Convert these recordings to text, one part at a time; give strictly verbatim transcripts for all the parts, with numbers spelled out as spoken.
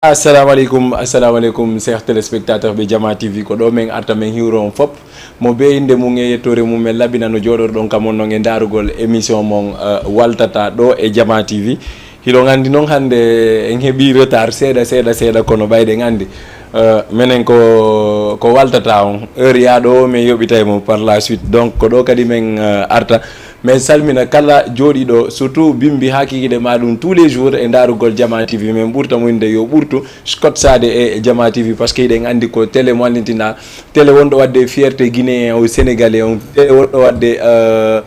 Assalamu aleykum, assalamu aleykum, chers téléspectateurs ɓe Jama T V. Ko ɗo men arta men hiwro on fop, mo be innde mum e yettoore mum men labina no jooɗorɗon kam on non e ndaarugol émission mon, euh, Waltata ɗo e Jama T V. Hiɗon anndi noon hannde en heɓi retard seeɗa, seeɗa, seeɗa, kono ɓayɗen anndi, euh, menen ko, ko waltata on. Heure yaaɗo o men yoɓitay mo par la suite. Donc ko ɗo kadi men, euh, arta. Men salmina kala jooɗiiɗo, surtout bimbi haa kikiɗe ma ɗum tous les jours e ndaarugol Jama T V. Men ɓurta mo innde yo ɓurtu scotchade e Jama T V, parce que hiɗen anndi ko télé mo anndintinɗa, télé wonɗo waɗde fierté guinéen o sénégalais on, télé wonɗo waɗde, euh,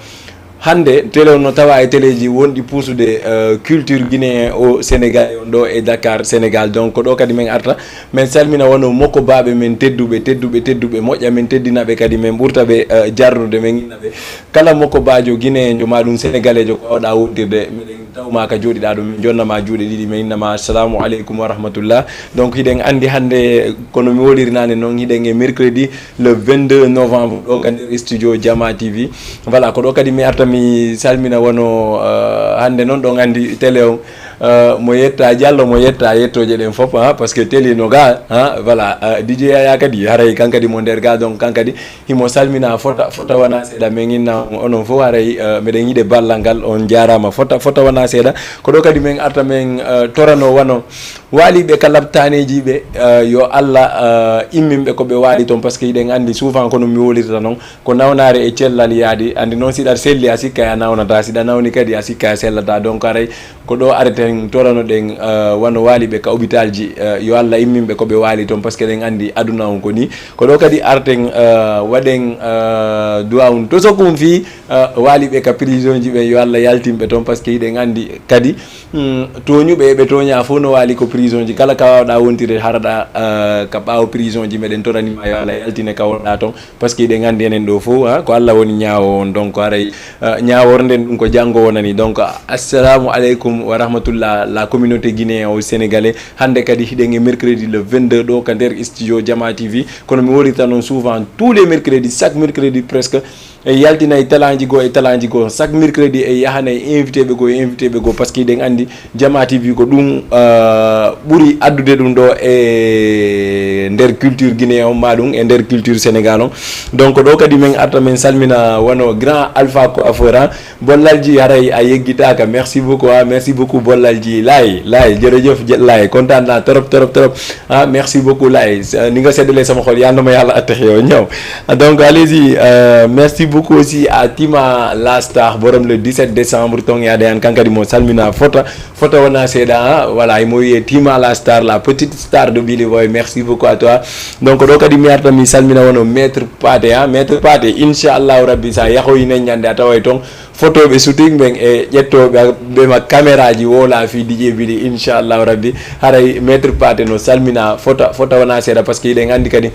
hannde télé on no tawa e téléji wonɗi puusude, euh, culture guinéen o sénégalais on ɗo e Dakar, Sénégal. Donc ko ɗo kadi men arta, men salmina wano mokko baaɓe men tedduɓe, tedduɓe, tedduɓe, moƴƴa men teddina ɓe kadi, men ɓurta ɓe, euh, jarnude, men inna ɓe. Kala mokko baajo guinéenjo ma ɗum sénégaleejo ko wawɗa wontirde, meɗen tawma ka jooɗiɗa ɗo, min jonnama juuɗe ɗiɗi, min innama assalamu aleykum wa rahmatullah. Donc hiɗen anndi hannde, kono mi woliri nane noon, hiɗen e mercredi le vingt-deux novembre ɗo ka nder studio Jama T V. Voilà, ko ɗo kadi mi arta mi salmina wano, euh, hannde noon ɗon anndi télé on, euh, mo yetta Diallo, mo yetta yettoje ɗen fop, ha, parce que télé no ga, ha, voilà, euh, D J Yaya kadi, haray kan kadi mo nder ga, donc kan kadi himo salmina fota, fota wona seeɗa. Men inna on, onon fof haray, eh, meɗen yiɗe ballal ngal, on jaarama fota, fota wona seeɗa. Ko ɗo kadi men arta men, eh, torano wano waaliɓe ka labtaneji ɓe, eh, yo Allah, eh, imminɓe ko ɓe waali toon, parce que hiɗen anndi souvent ko no mi wolirta noon, ko nawnaare e cellal yaadi. Anndi noon siɗa selli a sikka a nawnata, siɗa nawni kadi a sikka a sellata. Donc haray ko ɗo areten toranoɗen, eh, wano waaliɓe ka hôpital ji, eh, yo Allah imminɓe ko ɓe waali toon, parce que ɗen anndi aduna on ko ni. Ko ɗo kadi arten, eh, waɗen, eh, du'a un tosokum fii, eh, waaliɓe ka prison ji ɓen, yo Allah yaltinɓe toon, parce que hiɗen anndi kadi, hmm, tooñuɓe e ɓe tooña fof no waali ko prison ji. Kala ka wawɗa wontire haraɗa, eh, ka ɓaawo prison ji, meɗen toranima yo Allah yaltine ka wonɗa toon. Parce que hiɗen anndi enen ɗo fof, ha, ko Allah woni ñaawo on. Donc haray, eh, ñaaworden ɗum ko janngo wonani. Donc assalamu aleykum wa rahmatullah, la communauté guinéen au sénégalais. Hannde kadi hiɗen e mercredi le vingt-deux ɗo ka nder studio Jama T V. Kono mi wolirta noon souvent tous les mercredis, chaque mercredi presque, e yaltinay talanji goo e talanji goo. Chaque mercredi e yahanay invité ɓe goo e invité ɓe goo, parce que hiɗen anndi Jama T V ko ɗum, euh, ɓuri addude ɗum ɗo e nder culture guinéen on, ma ɗum e nder culture Sénégal on. Donc ɗo kadi men arta men salmina wano grand Alpha Coiffeur, hein. Bollalji haray a yeggitaka. Merci beaucoup, hein. Merci beaucoup Bollalji. Laay, Laay, jërëjëf, jë-, Laay. Kontaan naa trop, trop, trop. Ah, merci beaucoup Laay. Euh, ni nga seddalee sama xol, yal na ma Yàlla attaxe yow ñëw. Ah, donc allez-y. Euh, merci beaucoup aussi à Tima la star, borom le dix-sept décembre, ton yaade an kankadi mo salmina fota. Fota wona seeɗa, hein. Voilà, imo wiye Tima la star, la petite star de Billy Boy. Merci beaucoup à toi. Donc ɗo kadi mi arta mi salmina wono maître Pathé, hein. Maître Pathé, inchallahu rabbi, sa yahoyi nen ñande a taway ton photo ɓe shooting ɓen e ƴettoɓe ɓe ma caméra ji wola fi D J Billy, inchallahu rabbi. Haray maître Pathé no salmina fota, fota wona seeɗa, parce que hiɗen anndi kadi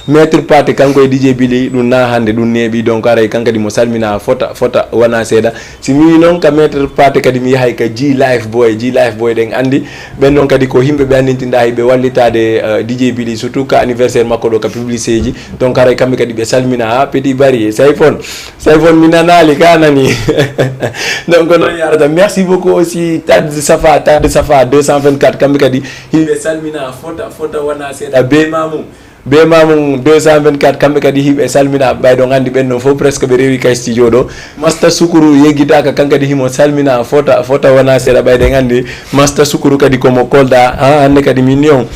maître Pathé kanko e D J Billy ɗum na hannde ɗum neeɓi. Donc haray kankadi mo salmina fota, fota wona seeɗa. Si mi wi noon ka maître Pathé kadi mi yahay ka G Life Boy, G Life Boy ɗen anndi ɓen noon kadi ko yimɓe ɓe anndintinɗa hiɓe wallitade, euh, D J Billy, surtout ka anniversaire makko ɗo ka publicité ji. Donc haray kamɓe kadi ɓe salmina ha Petit Bari, Sayfon. Sayfon mi nanaali ka nani. Donc noon yarata. Merci beaucoup aussi Tad Safa, Tad Safa deux cent vingt-quatre, kamɓe kadi hiɓe salmina fota, fota wona seeɗa. Be Mamou, Be Mamou deux cent vingt-quatre, kamɓe kadi hiɓe salmina. Ɓayɗo anndi ɓen noon fof presque ɓe rewi kay studio ɗo. Masta Sukuru yeggitaka, kan kadi himo salmina fota, fota wona seeɗa. Ɓayɗen anndi Masta Sukuru kadi komo Kolda, ha, hannde kadi min ni on.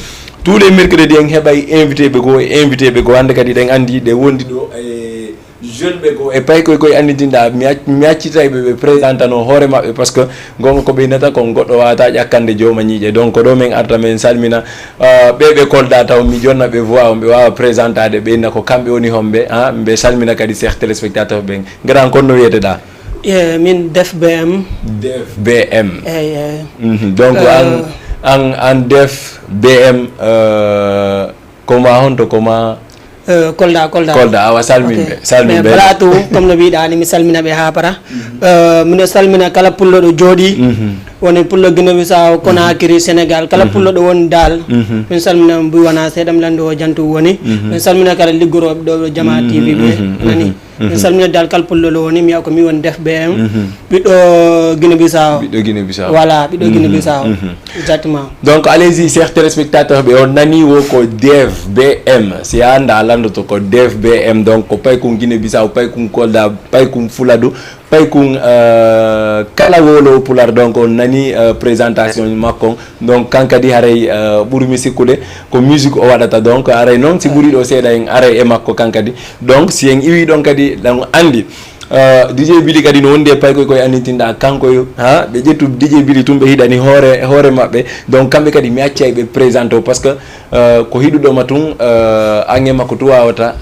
Tous les mercredis en heɓay invité ɓe goo e invité ɓe goo. Hannde kadi ɗen anndi ɗe wondi ɗo e jeune ɓe goo e paykoy koye anndintinɗa. Mi ac-, mi accitay ɓe ɓe présentano hoore maɓɓe, parce que gonga ko ɓe innata kon goɗɗo wawata ƴakkande jooma ñiiƴe. Donc ɗo men arta men salmina, euh, ɓe ɓe Kolda taw mi jonna ɓe voix on ɓe wawa présentade, ɓe inna ko kamɓe woni homɓe, ha, ɓe salmina kadi chers téléspectateurs ɓen. Grand, kon no wiyeteɗa? Yeah, min Def B M. Def B M. Eyi, eyi. Mhm. Donc, euh, an, An, an Def B M, euh, koma honto, koma? Euh, Kolda, Kolda. Kolda, awa, salmin ɓe, salmin ɓe. Bala to, comme no mbiɗa ni, mi salmina ɓe ha para. Euh, miɗo salmina kala pullo ɗo jooɗi. Woni pullo Guinée Bissau, Conakry, Sénégal. Kala pullo ɗo woni dal. Min salmina mbuy wana seeɗam landu o jantu woni. Min salmina kala liggorooɓe ɗo Jama T V ɓe. Nani? Min salmina dal kala pullo ɗo woni, mi wiya ko mi woni Def B M. Ɓiɗɗo Guinée Bissau. Ɓiɗɗo Guinée Bissau. Voilà, ɓiɗɗo Guinée Bissau. Exactement. Donc, allez-y, chers téléspectateurs, ɓe on nani wo ko Def B M. Si a anda landoto ko Def B M, donc ko paykun Guinée Bissau, paykun Kolda, paykun Fuladu, paykun, euh, kala wolo Pular, donc on nani, euh, présentation makko. Donc kan kadi haray, euh, ɓurmi sikkude ko musique o waɗata. Donc haray noon si ɓuri ɗo seeɗa en aray e makko kan kadi. Donc si en iwi ɗon kadi ɗan andi, euh, D J Bili kadi no wondi e paykoy koye annitinɗa kanko yo, ha, ɓe ƴettu D J Bili tun ɓe hiɗani hoore, hoore maɓɓe. Donc kamɓe kadi mi accay ɓe présente o parce que, euh, ko hiɗuɗoma tun, euh, an e makko tu wawata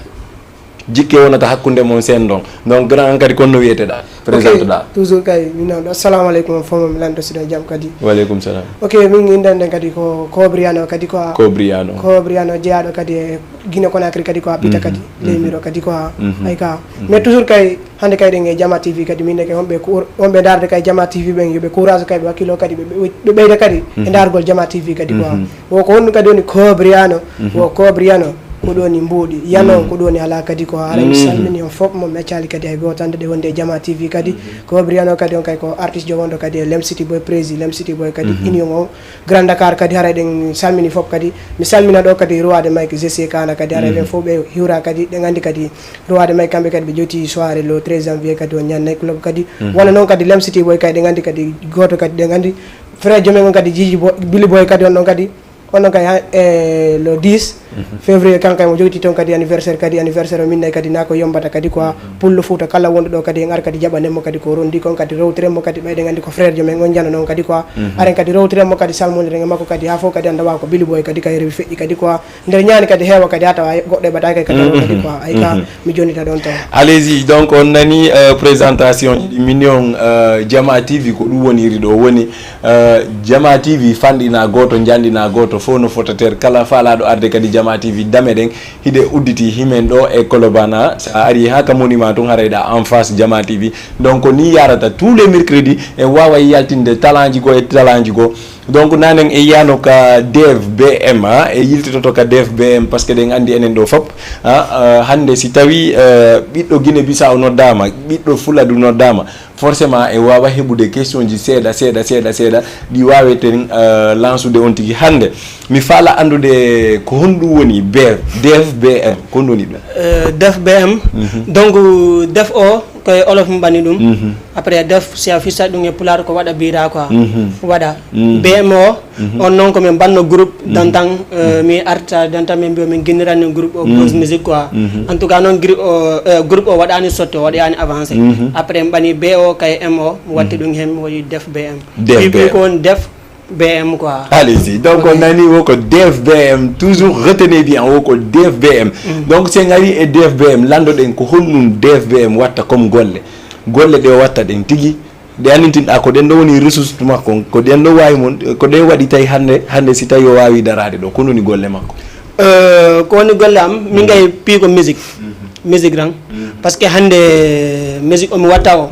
jikke wonata hakkunde mon sen ɗon. Donc grand an kadi kon no wiyeteɗa, présente ɗa. Toujours kay mi noon ɗo. Assalamu aleykum on fof mo mi lanndo siɗo jam kadi. Wa aleykum salam. Ok, min innde nden kadi ko Cobriano kadi quoi. Cobriano. Cobriano jeyaɗo kadi e Guinée Conakry kadi quoi, ɓita kadi ley miro kadi quoi. Ay ka mais toujours kay hannde kay ɗen e Jama T V kadi min neke wonɓe cour wonɓe ndaarde kay Jama T V ɓen yoɓe courage kay ɓe wakkilo kadi ɓe ɓe- ɓe ɓeyda kadi e ndaargol Jama T V kadi quoi. Wo ko honɗum kadi woni Cobriano? Wo Cobriano ko ɗo ni mbuuɗi yano ko ɗo ni ala kadi ko haray mi salmini on fof mo mi accali kadi hay goto hannde ɗe wonde e Jama T V kadi. Cobriano kadi on kay ko artiste jo wonɗo kadi e Lem City Boy, Prési Lem City Boy kadi, Union o Grand Dakar kadi haray ɗen salmini fof kadi. Mi salmina ɗo kadi roi de Mike G C Kana kadi haray ɓen fof ɓe hiwra kadi ɗen anndi kadi roi de Mike kamɓe kadi ɓe ƴewti soirée le treize janvier kadi on ñan night club kadi. Wona noon kadi Lem City Boy kay ɗen anndi kadi goto kadi ɗen anndi frère jomen on kadi Jiji Boy, Billy Boy kadi on ɗon kadi. Kono kay ha e le dix février kan kay mo jogiti toon kadi anniversaire kadi anniversaire o minne kadi na ko yombata kadi quoi. Pullo Fouta kala wonɗo ɗo kadi en ar kadi jaɓanen mo kadi ko rondi kon kadi rewtiren mo kadi ɓayɗen anndi ko frère jo men on jano noon kadi quoi. Aren kadi rewtiren mo kadi salmoniren e makko kadi ha fof kadi annda wa ko Billy Boy kadi kay rewi feƴƴi kadi quoi. Nder ñaani kadi heewa kadi ha tawa goɗɗo e ɓataake kadi kadi quoi ay ka mi jonnita ɗon taw. Allez-y, donc on nani euh, présentation ji ɗi minion euh, Jama T V ko ɗum woniri ɗo woni. Euh, Jama T V fanɗina gooto, njanɗina gooto, fof no fotateur. Kala faalaaɗo arde kadi Jama T V, dame ɗen hiɗe udditi himen ɗo e Kolobana. So a ari haa ka monument tun, harayɗa en face Jama T V. Donc, ko ni yarata tous les mercredis, en waaway yaltinde talanji goo e talanji goo. Donc, nanen e yiyano ka D F B M, ha, e yiltitoto ka D F B M, parce que ɗen anndi enen ɗo fop, ha, euh, hannde si tawi, euh, ɓiɗɗo Guinée Bissau noddaama, ɓiɗɗo Fuladu noddaama, forcément en waawa heɓude question ji seeɗa seeɗa seeɗa seeɗa ɗi waaweten euh, lansude on tigi hannde. Mi faala anndude ko honɗum woni B F, D F B M, ko honɗum woni ɗum? Euh, D F B M. Donc D F o ko e olof mbaɗi ɗum. Après D F si a fissa ɗum e pulaar ko waɗa bira quoi. Waɗa. B M o on noon ko min mbanno groupe dantan, mi arta dantan min mbiyo min ginniranni groupe o Buzz Music quoi. En tout cas noon groupe o waɗani sotti, o waɗani avancé. Après mi ɓani B O kay M O mi watti ɗum hen mi waɗi D F B M. D F B M. Ko woni D F B M quoi. Allez-y, donc on nani wo ko D F B M, toujours retenez bien wo ko D F B M. Donc si en ari e D F B M landoɗen ko honɗum D F B M watta comme golle, golle ɗe o watta ɗen tigi. Ɗe anndintinɗa ko ɗen ɗo woni ressource makko, ko ɗen ɗo waawi mon, ko ɗen waɗi tawi hannde, hannde si tawi o waawi daraade ɗo, ko woni golle makko? Euh, ko woni golle am, min kay piiko musique, musique ran. Parce que hannde musique omi watta o,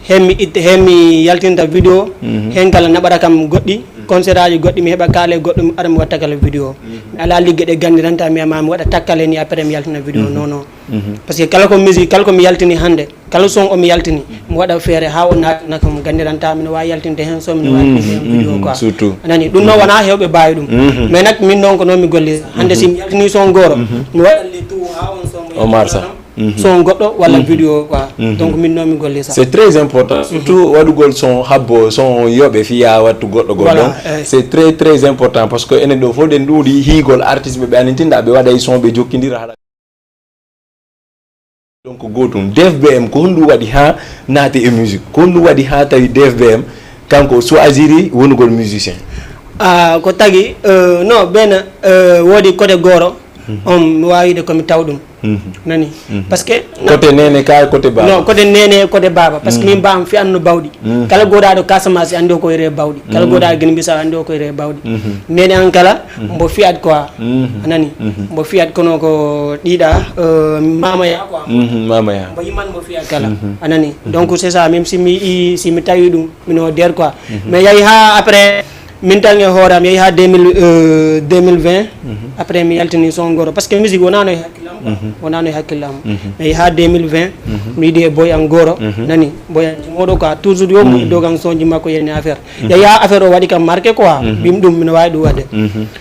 hen mi itte, hen mi yaltinta vidéo, hen kala naɓara kam goɗɗi, concert aji goɗɗi, mi heɓa kaale goɗɗo, mi ara mi watta kala vidéo. Mi ala ligge ɗe gandiranta, mi ama mi waɗa takkale ni, après mi yaltina vidéo, non, non. Parce que kala ko musique, kala ko mi yaltini hannde, kala son omi yaltini mi waɗa feere ha o naatana kam gandiranta mino wawi yaltinde hen son mino wawi yaltinde hen vidéo quoi. Surtout anani ɗum noon wona hewɓe mbawi ɗum. Mais nak min noon ko noon mi gollisa hannde si mi yaltini son gooro mi waɗa le tout ha on son o marsa son goɗɗo walla vidéo quoi. Donc min noon mi gollisa. C'est très important surtout waɗugol son habbo son yoɓe fiya wattu goɗɗo goɗɗo. C'est très très important parce que enen ɗo fof ɗen ɗuuɗi higol artiste ɓe ɓe anintinɗa ɓe waɗay son ɓe jokkidira haɗa. Donc gootum D F B M ko honɗum waɗi ha naate e musique, ko honɗum waɗi ha tawi D F B M kanko o choisiri wonugol musicien? Ah, ko tagi euh, no ɓena euh, woodi côté gooro On mi waawi wiide ko mi taw ɗum. Nani? Parce que côté nene ka, côté baba? Non, côté nene, côté baba. Parce que min ba am fi anno bawɗi. Kala goɗaɗo Casamance andi ko ire bawɗi. Kala goɗaɗo Guinée Bissau andi ko ire bawɗi. Nene an kala mbo fiyat quoi. Anani? Mbo fiyat kono ko ɗiɗa, euh, mama ya quoi. Mama ya. Mbo yiman mbo fiyat kala. Anani? Donc c'est ça, même si mi, si mi tawi ɗum, mino der quoi. Mais yayi ha après, min tan e hoore am, yahi ha deux mille, euh, deux mille vingt. Après mi yaltini son goro, parce que musique wonano e hakkillam quoi. Wonano e hakkillam. Mi yahi ha deux mille vingt. Mi yiɗi e boy an goro. Nani? Boy an jimoɗo quoi, toujours yo mo dogan sonji makko yenni affaire. Yahi ha affaire o waɗi kam marqué quoi. Bim ɗum mino wawi ɗum wadde.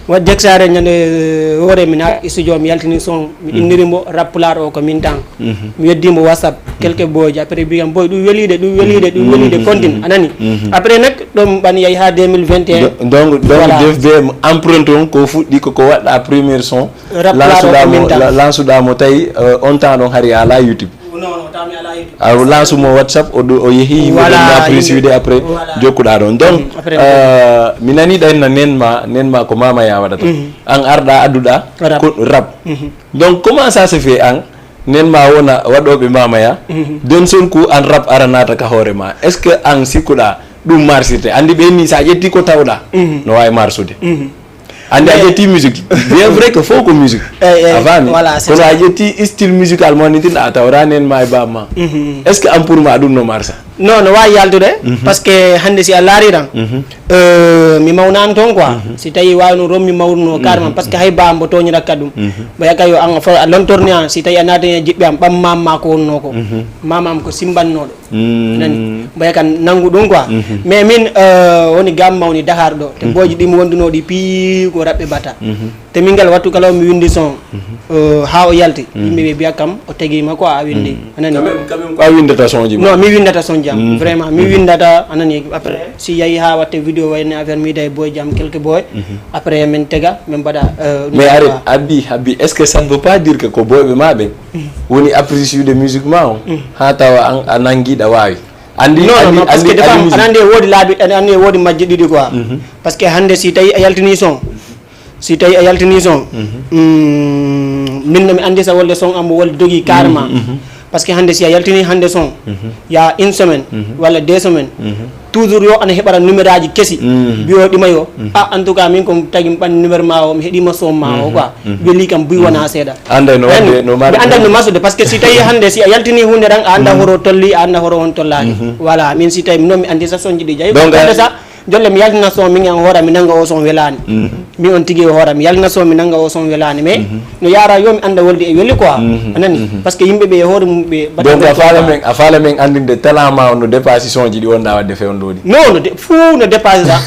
Waɗi jeksare ñande, euh, hoore mi na studio, mi yaltini son, mi inniri mo rap pulaar o ko min tan. Mi weddi mo WhatsApp, quelques boy, après bigam boy ɗum welide, ɗum welide, ɗum welide continue. Anani? Après nak ɗum ɓan yahi ha deux mille vingt et un. Donc, donc, voilà. Def be empreinte on ko fuɗɗi ko, ko waɗɗa première son. Rap pulaar o ko min tan. Lansuɗa mo tawi, euh, on temps ɗon hari ala YouTube. Non, non, tawmi ala YouTube. A lansu mo WhatsApp, o ɗo, o yehi, voilà, yimɓe ɓe apprécié après, voilà, jokkuɗa ɗon. Donc, euh, mi nani ɗa henna nen ma, nen ma ko mama ya waɗata. An arɗa adduɗa rap. Ko rap. Donc, comment ça se fait an, nen ma wona waɗoɓe mama ya, d'un seul coup an rap ara nata ka hoore ma? Est-ce que an sikkuɗa ɗum marsirte? Andi ɓe ni sa ƴetti ko tawɗa, no wawi marsude. Andi a ƴetti musique. Bien vrai que fof ko musique. A faami? Voilà, c'est ça. Kono a ƴetti style musical mo ni tinɗa a tawra nen ma e bamma. Est-ce que an pour ma ɗum no marsa? Non, no wawi yaltude. Parce que hande si a laari tan, euh, mi mawnani toon quoi. Si tawi wawno rom mi mawruno carrément, parce que hay ba mbo toñiraka ɗum. Mbo yaka yo an a fo-, a lontorni an, si tawi a naatani e jiɓɓe am, ɓam mam ma ko wonno ko. Mam am ko simbannoɗo. Nani? Mbo yaka nangu ɗum quoi. Mais min, euh, woni gam mawni Dakar ɗo. Te boji ɗi mi wonduno ɗi pi ko raɓɓe bata. Te min ngal wattu kala mi windi son, euh, ha o yalti. Yimɓe ɓe biya kam o tagima quoi a windi. Anani? Quand même, quand même ko a windata sonji ma? Non, mi windata sonji am. Vraiment, mi windata, anani, après si yahi ha watte vidéo wayne affaire mi day boy jam quelques boy. Après min tega, min mbaɗa, euh, mais arrête, quoi. Habbi, Habbi, est-ce que ça ne veut pas dire que ko boyɓe ma ɓe woni apprécié de musique ma o? Ha tawa an, a nangi ɗa wawi. Andi, non, andi, non, parce que andi, des fois, andi musique. Aɗa andi e wodi laabi, aɗa andi e wodi majje ɗiɗi quoi. Parce que hande si tawi a yaltini son, si tawi a yaltini son, mm, min no mi andi sa wolde son am wolde dogi carrément. Parce que hande si a yaltini hande son, ya une semaine walla deux semaines, toujours yo ana heɓara numéro aji kesi, biyo ɗima yo. Ah, en tout cas min ko tagi mi ɓan numéro ma o, mi heɗima son ma o quoi. Weli kam buy wona seeɗa. Ande no wadde, no mari. Mi andan no marsude, parce que si tawi hande si a yaltini hunde tan a anda horo tolli, a anda horo on tollani. Voilà, min si tawi non mi andi sa sonji ɗi jayi. Donc, hande sa jolle mi yaltina son min an hoora mi nanga o son welani. Mi on tigi o hoora mi yaltina son mi nanga o son welani, mais no yara yo mi anda wolde e weli quoi. Anani? Parce que yimɓe ɓe e hoore mum ɓe. Donc a faala men, a faala men andinde talent ma on no dépassé sonji ɗi wonɗa wadde fewndo ɗi? Non, no de-, fou no dépassé sa.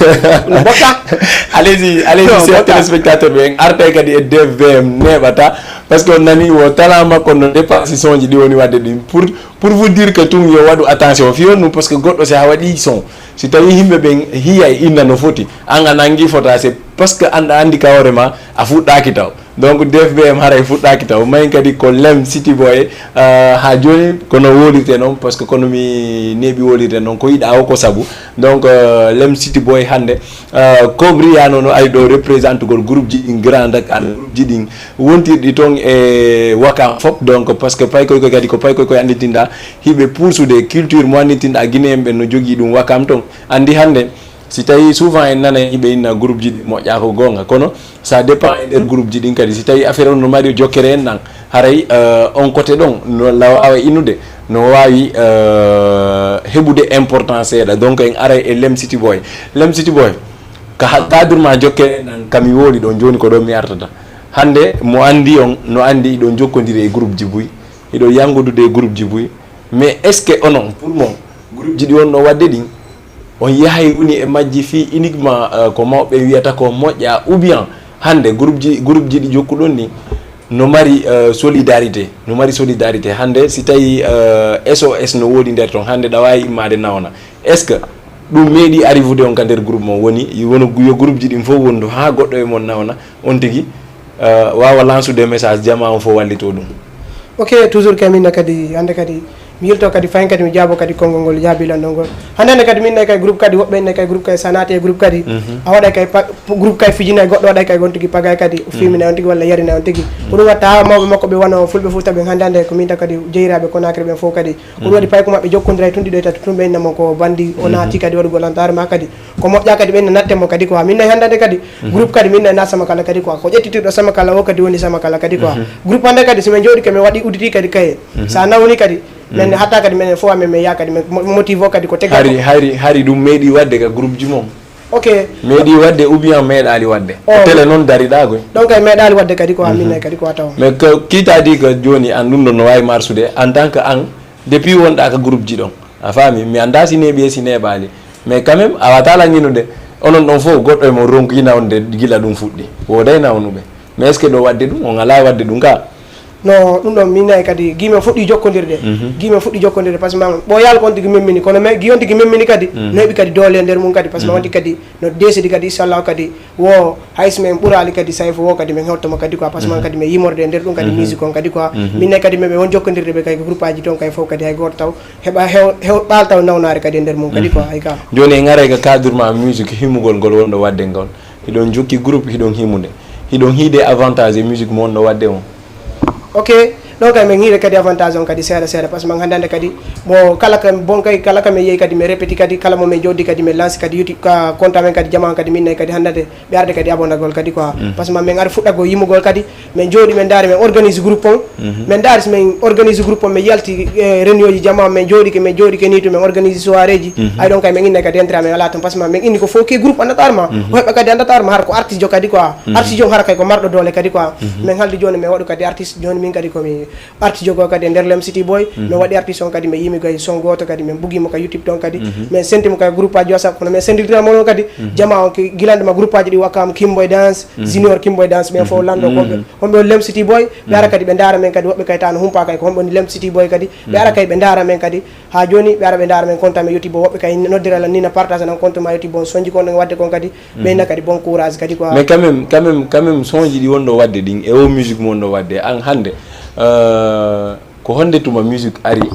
No bokka. Allez-y, allez-y, non, chers téléspectateurs ɓe, en artay kadi e D F V M neɓata, parce que on nani wo talent makko no dépassé sonji ɗi woni wadde ɗin. Pour, pour vous dire que tun yo waɗu attention, fiyon ɗum, parce que goɗɗo si a waɗi son, si tawi yimɓe ɓen hiya e inna no foti, an a nangi fota, c'est parce que an a andi ka hoore ma, a fuɗɗaki taw. Donc D F V M haray fuɗɗaki taw. Mayin kadi ko Lem City Boy, euh, ha joni kono wolirte noon, parce que kono mi neeɓi wolirde noon, ko yiɗa o ko sabu. Donc, euh, Lem City Boy hande, euh, kobriyano no ari ɗo représentugol groupe ji ɗin Grand Dakar, groupe ji ɗin wontirɗi toon e Wakam fof. Donc, parce que paykoy koy kadi ko paykoy koy anditinɗa, hiɓe poursude culture mo anditinɗa Guinéen ɓen no jogii ɗum Wakam toon. Andi hande, si tawi souvent en nana yiɓe inna groupe ji ɗi moƴƴa ko gonga, kono ça dépend e nder groupe ji ɗin kadi. Si tawi affaire on no mari jokkere en ɗan, haray, euh, on côté ɗon no la wawa innude, no wawi, euh, heɓude importance seeɗa. Donc en aray e Lem City Boy. Lem City Boy, ka ha-, cadre ma jokkere en ɗan kami woli ɗon joni ko ɗon mi artata. Hande mo andi on no andi iɗon jokkodiri e groupe ji buy, iɗon yangudude e groupe ji buy. Mais est-ce que onon, pour mon, groupe ji ɗi wonno wadde ɗin, on yahay woni e majji fii uniquement, euh, ko mawɓe wiyata ko moƴƴa, ou bien hande groupe ji, groupe ji ɗi jokkuɗon ni no mari, euh, solidarité, no mari solidarité. Hande si tawi, euh, S O S no woodi nder ton, hande ɗa wawi immade nawna. Est-ce que ɗum meeɗi arrivude on ka nder groupe mon, woni wono yo groupe ji ɗin fof wondu ha goɗɗo e mon nawna, on tigi, euh, wawa lansude message jama on fof wallito ɗum? Ok, toujours kamina kadi, hande kadi Mi yilto kadi fayin kadi mi jaabo kadi konngol ngol jaabilan ɗon ngol. Hannde kadi min nayi kay groupe kadi woɓɓe nayi kay groupe kay sanate e groupe kadi. A waɗay kay pa- groupe kay fijinay goɗɗo waɗay kay gon tigi pagay kadi. Fimina on tigi walla yarina on tigi. Ko ɗum watta ha mawɓe makko ɓe wano fulɓe fof taɓe hannde hannde ko min ta kadi jeyiraɓe Conakry ɓen fof kadi. Ko ɗum waɗi pay ko maɓɓe jokkondiray tun ɗiɗo e tato tun ɓe innamo ko bandi o naati kadi waɗugol antar ma kadi. Ko moƴƴa kadi ɓen natte mo kadi quoi. Min nayi hannde hannde kadi. Groupe kadi min nayi na sama kala kadi quoi. Ko ƴettitirɗo sama kala o kadi woni sama kala kadi quoi. Groupe hannde kadi si min jooɗi ke min waɗi udditi kadi kaye. Sa nawni kadi. Min hatta kadi minen fof amen min yaa kadi min mo- motive o kadi ko tega hari hari hari ɗum meeɗi waɗde ka groupe ji mon? Ok. Meeɗi waɗde ou bien meeɗaali waɗde? Ko télé noon dariɗa koy? Ɗon kay meeɗaali waɗde kadi ko amin nay kadi ko a tawa. Mais ko kiitaadi ko jooni an ɗum ɗon no waawi marsude en tant que an, depuis wonɗa ka groupe ji ɗon, a faami? Mi annda si neeɓi e si neeɓaali, mais quand même a wata langinude. Onon ɗon fof goɗɗo e mon ronki nawnude gila ɗum fuɗɗi. Wooday nawnuɓe. Mais est ce que ɗo waɗde ɗum on alaa waɗde ɗum ka? No ɗum ɗon min nayi kadi gii men fuɗɗi jokkondirde. Gii men fuɗɗi jokkondirde par ce que ɓoyal ko on tigi memmini kono mais gii on tigi memmini kadi no heɓi kadi doole e nder mum kadi par ce que on tigi kadi no desidi kadi inchallahu kadi wo hayso men ɓurali kadi sayfo wo kadi min hewtoma kadi quoi par ce que kadi min yimorde e nder ɗum kadi musique on kadi quoi. Min nayi kadi min ɓe won jokkondirde ɓe kay ko groupe aji toon kay fof kadi hay goto taw heɓa hew hew ɓaal taw nawnare kadi e nder mum kadi quoi hay ka. Jooni en aray ka cadre ma musique himmugol ngol wonɗo waɗde ngol. Hiɗon jokki groupe, hiɗon himude, hiɗon hiide avantage e musique mo wonɗo waɗde on. Ok. Ɗon kay min hiire kadi avantage on kadi seeɗa seeɗa par ce que man hannde hannde kadi mo kala ka bon kay kala ka min yehi kadi min répéti kadi kala mo min joddi kadi min lanci kadi yuti ka compte amen kadi jama on kadi min nayi kadi hannde ɓe arde kadi abondagol kadi quoi par ce que ma min ari fuɗɗagol yimugol kadi min jooɗi min ndaari min organise groupe on. Min ndaari so min organise groupe on min yalti e réunion ji jama on min jooɗike min jooɗike ni to min organise soirée ji. Ay ɗon kay min inna kadi entra min ala toon par ce que ma min inni ko fof ki groupe andatar ma o heɓɓa kadi andatar ma hara ko artiste jo kadi quoi. Artiste jo hara kay ko marɗo doole kadi quoi. Min haldi jooni min waɗu kadi artiste jooni min kadi komi artiste jogo kadi e nder lem city boy. Min waɗi artiste on kadi min yimi kay son goto kadi min bugimo ka youtube toon kadi. Min sentimo kay groupe aji whatsapp kono min senditiramo noon kadi jama on ki gilande ma groupe aji ɗi wakkama kimboy dance junior kimboy dance ɓen fof lando koɓe homɓe on lem city boy ɓe ara kadi ɓe ndaara men kadi woɓɓe kay tawno humpa kay ko homɓe woni lem city boy kadi ɓe ara kay ɓe ndaara men kadi ha joni ɓe ara ɓe ndaara men compte amen youtube o woɓɓe kay noddira lan ni na partage nan compte ma youtube on sonji kon ɗon wadde kon kadi ɓeyna kadi bon courage kadi quoi. Mais quand même quand même quand même sonji ɗi wonɗo wadde ɗin e o musique mo wonɗo wadde an hannde euh, ko honde tuma musique ari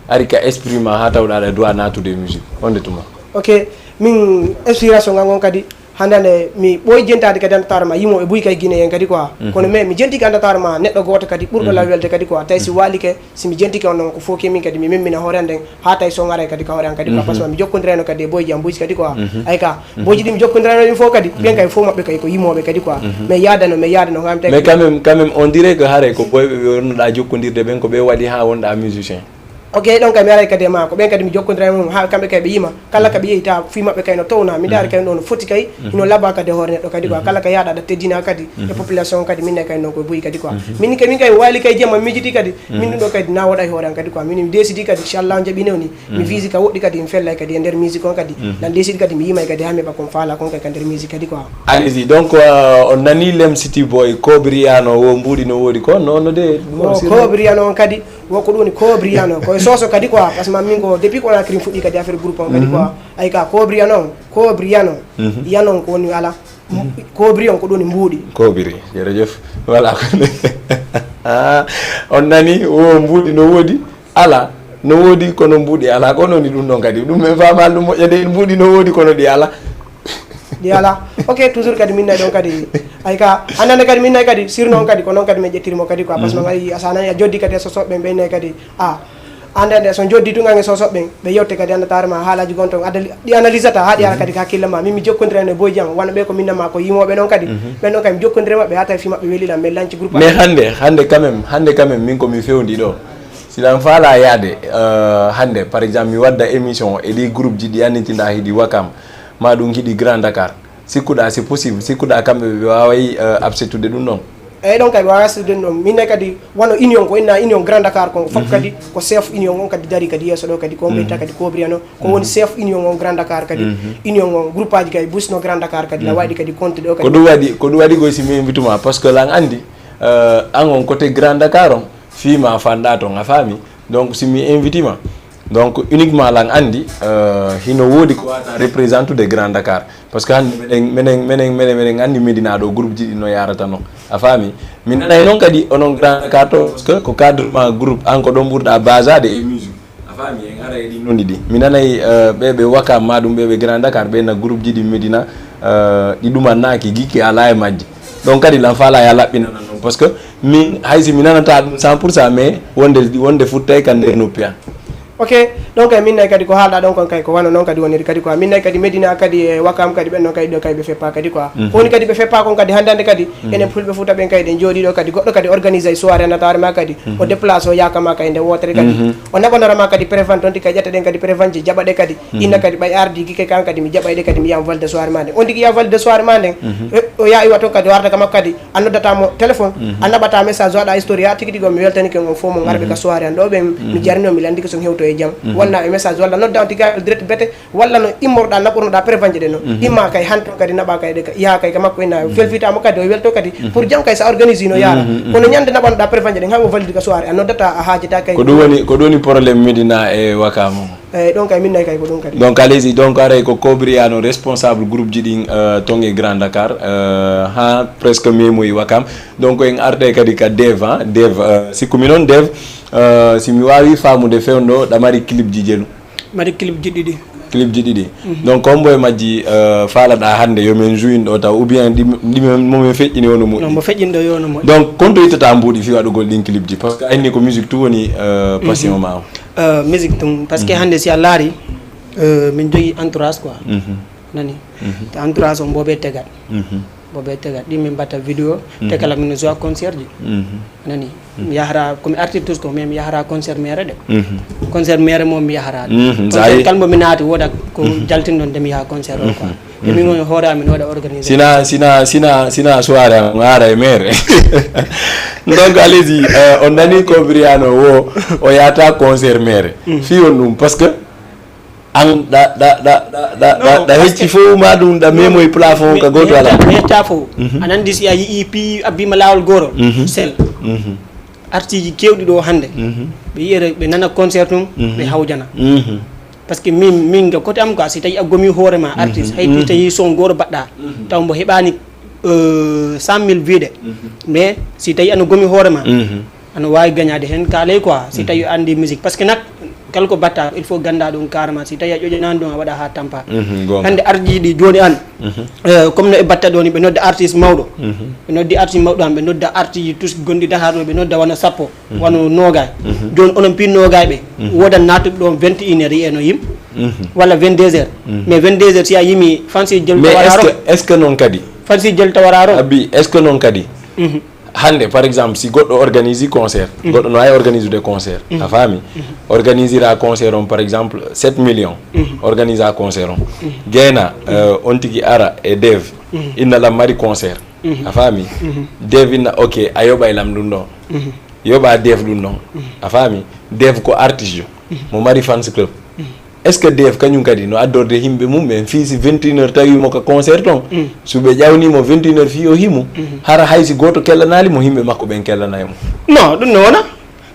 ari ka esprit ma ha tawɗa aɗa droit natude musique honde tuma? Ok. Min inspiration ngal ngon kadi hande hande mi ɓooyi jentade kadi hande tawata ma yimoɓe buy kay guinéen kadi quoi kono mais mi jentiki hande tawata ma neɗɗo goto kadi ɓurɗo law welde kadi quoi tawi si walike si mi jentiki on noon ko fof kemin kadi mi memmina hoore an nden ha tawi so ngaray kadi ka hoore an kadi quoi par ce que mi jokkodirayno kadi e boyji am buy kadi quoi ay ka boyji ɗi mi jokkodirayno ɗin fof kadi ɓen kay fof maɓɓe kay ko yimoɓe kadi quoi mais yadano mais yadano ngam tawi mais quand même quand même on dirait que haare ko boyɓe ɓe wonnoɗa jokkodirde ɓen ko ɓe waɗi ha wonɗa musicien. Ok. Ɗon kay mi aray kadi e ma ko ɓen kadi mi jokkodira e mum ha kamɓe kay ɓe yima kala ka ɓe yehi ta fi maɓɓe kay no towna mi daari kay no no foti kay hino laba kadi e hoore neɗɗo kadi quoi kala ka yaaɗa aɗa teddina kadi e population kadi min ne kay noon koye buy kadi quoi min kay min kay mi wayli kay jiyam mi mijiti kadi min ɗum ɗo kadi na woɗa e hoore an kadi quoi min mi desidi kadi inchallah jaɓi newni mi visi ka woɗɗi kadi mi fellay kadi e nder musique on kadi nan desidi kadi mi yimay kadi ha mi heɓa kon faala kon kay ka nder musique kadi quoi. Allez-y donc euh, on nani lem city boy kobriyano wo mbuuɗi no woodi ko nono de ɗum o sirno kobriyano on kadi Wo ko ɗum woni Kobriyano, ko e soso kadi quoi, parce que min ko depuis ko wona krim fuɗɗi kadi affaire groupe on kadi quoi. Ay ka Kobriyano, Kobriyano, Yanon ko woni ala. Kobri on ko ɗum woni mbuuɗi. Kobri, jërëjëf. Voilà. Ah, on nani wo mbuuɗi no woodi ala no woodi kono mbuuɗi ala ko noni ɗum ɗon kadi ɗum men faamaali ɗum moƴƴa de mbuuɗi no woodi kono ɗi ala. Ɗi ala. Ok, toujours kadi min nayi ɗon kadi ay ka annande kadi min nayi kadi sirno on kadi ko noon kadi min ƴettiri mo kadi quoi parce que noon ay a sanani a joddi kadi e sosoɓe ɓen ɓen nayi kadi a annande so joddi tun ange sosoɓe ɓen ɓe yewte kadi annataare ma haalaji gon ton adali ɗi analysata ha ɗi ara kadi ka hakkille ma min mi jokkodira no boyji am wano ɓe ko minna ma ko yimoɓe noon kadi ɓen ɗon kadi mi jokkodira maɓɓe ha tawi fi maɓɓe welilan min lanci groupe mais hande hande quand même hande quand même min komi fewndi ɗo siɗan faala yaade euh, hande par exemple mi wadda émission e ɗi groupe ji ɗi annitinɗa hiɗi wakam ma ɗum hiɗi grand dakar sikkuɗa c'est possible sikkuɗa kamɓe ɓe waway euh, absetude ɗum ɗon eyyi ɗon kay ɓe wawi absetude ɗum ɗon min ne kadi wano union ko inna union grand dakar kon fof kadi ko chef union on kadi dari kadi yesso ɗo kadi ko ɓeyta kadi kobriyano ko woni chef union on grand dakar kadi union on groupe aji kadi busno grand dakar kadi na waɗi kadi compte ɗo ko kadi ɗum waɗi ko ɗum waɗi goy si mi invite ma parce que lan andi euh, an on côté grand dakar on fima fanɗa ton a faami donc si mi invite ma donc uniquement lan andi euh, hino woodi ko wata représentude grand dakar parce que hande menen menen menen menen menen andi medina ɗo groupe ji ɗi no yarata non a faami mi nanay noon kadi onon grand dakar to parce que ko cadre ma groupe an ko ɗon ɓurɗa basade e musique Faami, en ara e ɗin noni ɗi. Mi nanay, eh, ɓe, ɓe Wakam ma ɗum, ɓe, ɓe Grand Dakar, ɓe na groupe ji ɗi Medina, eh, ɗi ɗumannaaki, gikki alaa e majji. Donc kadi lan faala ya laɓɓinana noon. Parce que min, hay si mi nanata ɗum cent pour cent, mais wonde, wonde futtay kan nder noppi an. Ok, donc, eh, min nay kadi ko haalɗa ɗon kon kay ko wano noon kadi woniri kadi quoi. Min nay kadi Medina kadi e Wakam kadi ɓen ɗon kadi ɗo kay ɓe feppa kadi quoi. Mhm. Ko woni kadi ɓe feppa kon kadi hannde hannde kadi, mhm, enen fulɓe Fuuta ɓen kadi ɗen jooɗi ɗo kadi goɗɗo kadi organise ay soirée nataare ma kadi. Mhm. O déplace o yaaka ma kay nde wootere kadi. Mhm. O naɓanora ma kadi prévente on tigi kay ƴetta ɗen kadi prévente ji jaɓa ɗe kadi. Mhm. Inna kadi ɓay ardi gike kan kadi mi jaɓay ɗe kadi mi yaha valde soirée ma nden. On tigi yaha valde soirée ma nden. Mhm. E, o yaha iwa toon kadi o arta kama kadi. A noddata mo téléphone, mhm, a naɓata message, waɗa historia, tigi tigi on mi weltanike on fof mo ngarɓe, mhm, ka soirée an ɗo ɓen, mi, mhm, jarni on, mi landike son hewto e jam. Mhm. Wonna e message walla nodda on tigi direct bete, walla no immorɗa naɓornoɗa prévente ɗe no. Mhm. Imma kay han toon kadi naɓa kay ɗe ka, yaha kay ka makko ina, mhm, felfita mo kadi o welto kadi, mhm, pour jam kay sa organise no yara. Mhm, mhm. Kono ñande naɓanoɗa prévente ɗen hay o valide ka soirée, a noddata a haajata kay. Ko ɗum woni, ko ɗum woni problème Medina e Wakam o. Eyyi, ɗon kay min nayi kay ko ɗum kadi. Donc allez-y, donc aray ko Kobriyano responsable groupe ji ɗin, euh, ton e Grand Dakar, euh, ha presque memoyi Wakam. Donc en arte kadi ka Dev, hein, Dev, euh, sikku mi noon Dev, euh, si mi wawi famude fewndo ɗa mari clip ji jelu. Mari clip ji ɗiɗi. Clip ji ɗiɗi. Mhm. Donc hombo e majji, euh, falaɗa hande yo men jouin ɗo taw ou bien ɗi, ɗi men, mo men feƴƴini wono moƴƴi? Non, mo feƴƴini ɗo yo no moƴƴi. Donc konto ittata mbuɗi fi waɗugol ɗin clip ji, parce que ayni ko musique tout woni, euh, passion, mhm, ma o. Euh, musique tum, parce que, mhm, hannde si a laari, euh, min jogii entourage quoi. Mhm. Nani? Mhm. Te entourage on boobe tegat. Mhm. Boobe tegat. Ɗi min mbatta vidéo, te, mhm, kala min joua concert ji. Mhm. Nani? Mhm. Mi yahara, ko mi artiste ko, mais mi yahara concert mere de. Mhm. Concert mere mo mi yahara. Mhm. Concert kala mo mi naati woda ko, mhm, jaltinɗon de mi yaha concert o quoi. Mhm. E min woni hoore am, min waɗa organisé. Sina, sina, sina, sina soirée am, ara e mere. Donc, allez-y, euh, on nani ko Briano wo, o yata concert mere. Mm. Fi on ɗum, parce que an da, da, da, da, da, da, non, da parce hecci que fof ma ɗum, da non, memoy plafond mais ka goto ala. Hecca, hecca fof. Mhm. Aɗa andi si a yii pi abbima lawol goro, mhm, sel. Mhm. Artiste ji kewɗi ɗo hannde, mhm, ɓe yiyere, ɓe nana concert tun, mhm, ɓe hawjana. Mhm. Parce que min, min ga côté am quoi, si tawi a gomi hoore ma, mhm, artiste, hay, mhm, tawi son goro baɗɗa, mhm, taw mbo heɓani, euh, cent mille viide. Mhm. Mais si tawi ano gomi hoore ma, mhm, ano wawi gagnade hen kaalay quoi, si, mhm, tawi a andi musique. Parce que nak, kala ko batta, il faut ganda ɗum carrément. Si tawi a ƴoƴanani ɗum, a waɗa ha tampa. Mhm, gonga. Hannde artiste ji ɗi joni an, mhm, eh, comme no e batta ɗo ni, ɓe nodda artiste mawɗo. Mhm. Ɓe noddi artiste mawɗo an, ɓe nodda artiste tous gonɗi Dakar ɗo, ɓe nodda wona sappo, mhm, wona nogay. Mhm. Joni onon pi nogay ɓe, mhm, wodan natuɓe ɗo vingt et une heures, yiye no yim, mhm, walla vingt-deux heures. Mhm. Mais vingt-deux heures, si a yimi fansi jel, mais est-ce que, est-ce que noon kadi? Fansi jel tawararo. Abi, est-ce que noon kadi? Mhm. Hannde, par exemple, si goɗɗo organise concert, mhm, goɗɗo no wawi organisude concert, mhm, a faami? Mhm. Organisira concert on, par exemple, sept millions, mhm, organisa concert on. Mhm. Gayna, mhm, euh, on tigi ara e Dev, mhm, inna lam mari concert, mhm, a faami? Mhm. Dev inna, ok, a yoɓay lam ɗum ɗon. Mhm. Yoɓa Dev ɗum ɗon, mhm, a faami? Dev ko artiste jo, mhm, mo mari fans club. Mhm. Est-ce que Dev kañum kadi no addorde yimɓe mum en fii si vingt et une heures tawimo ka concert ton? Mm. So ɓe ƴawnimo vingt et une heures fii o himo, mhm, hara hay si gooto kellanali mo, yimɓe makko ɓen kellanay mo? Non, ɗum no wona.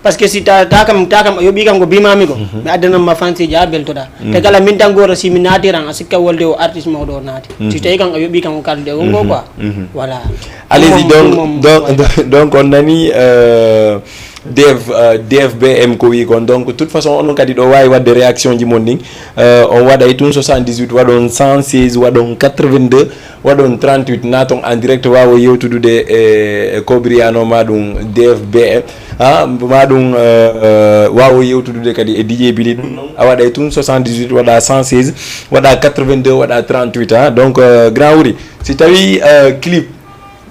Parce que si ta, ta kam, ta kam a yoɓi kam ko bimami ko, mhm, mi addanam ma fansi ja beltoɗa. Mhm. Te kala min tan goto si mi naatiran a sikka wolde o artiste mawɗo o naati. Si, mhm, tawi kam a yoɓi kam ko kaldude wongo, mhm, quoi. Mhm. Voilà. Allez-y, ɗum moom, donc, ɗum moom, donc, voilà, donc on nani, euh, Dev, euh, Dev B M ko wi kon. Donc, de toute façon, onon kadi ɗo wawi wadde réaction ji mon ɗin. Euh, on waɗay tun soixante-dix-huit, waɗon cent seize, waɗon quatre-vingt-deux, waɗon trente-huit, naton en direct, wawo yewtudude e, e Kobriano ma ɗum Dev B M. Ha, ma ɗum, euh, euh, wawo yewtudude kadi e D J Billy ɗum ɗon. A waɗay tun soixante-dix-huit, waɗa cent seize, waɗa quatre-vingt-deux, waɗa trente-huit, ha. Donc, euh, Grand Wuri, si tawi, euh, clip,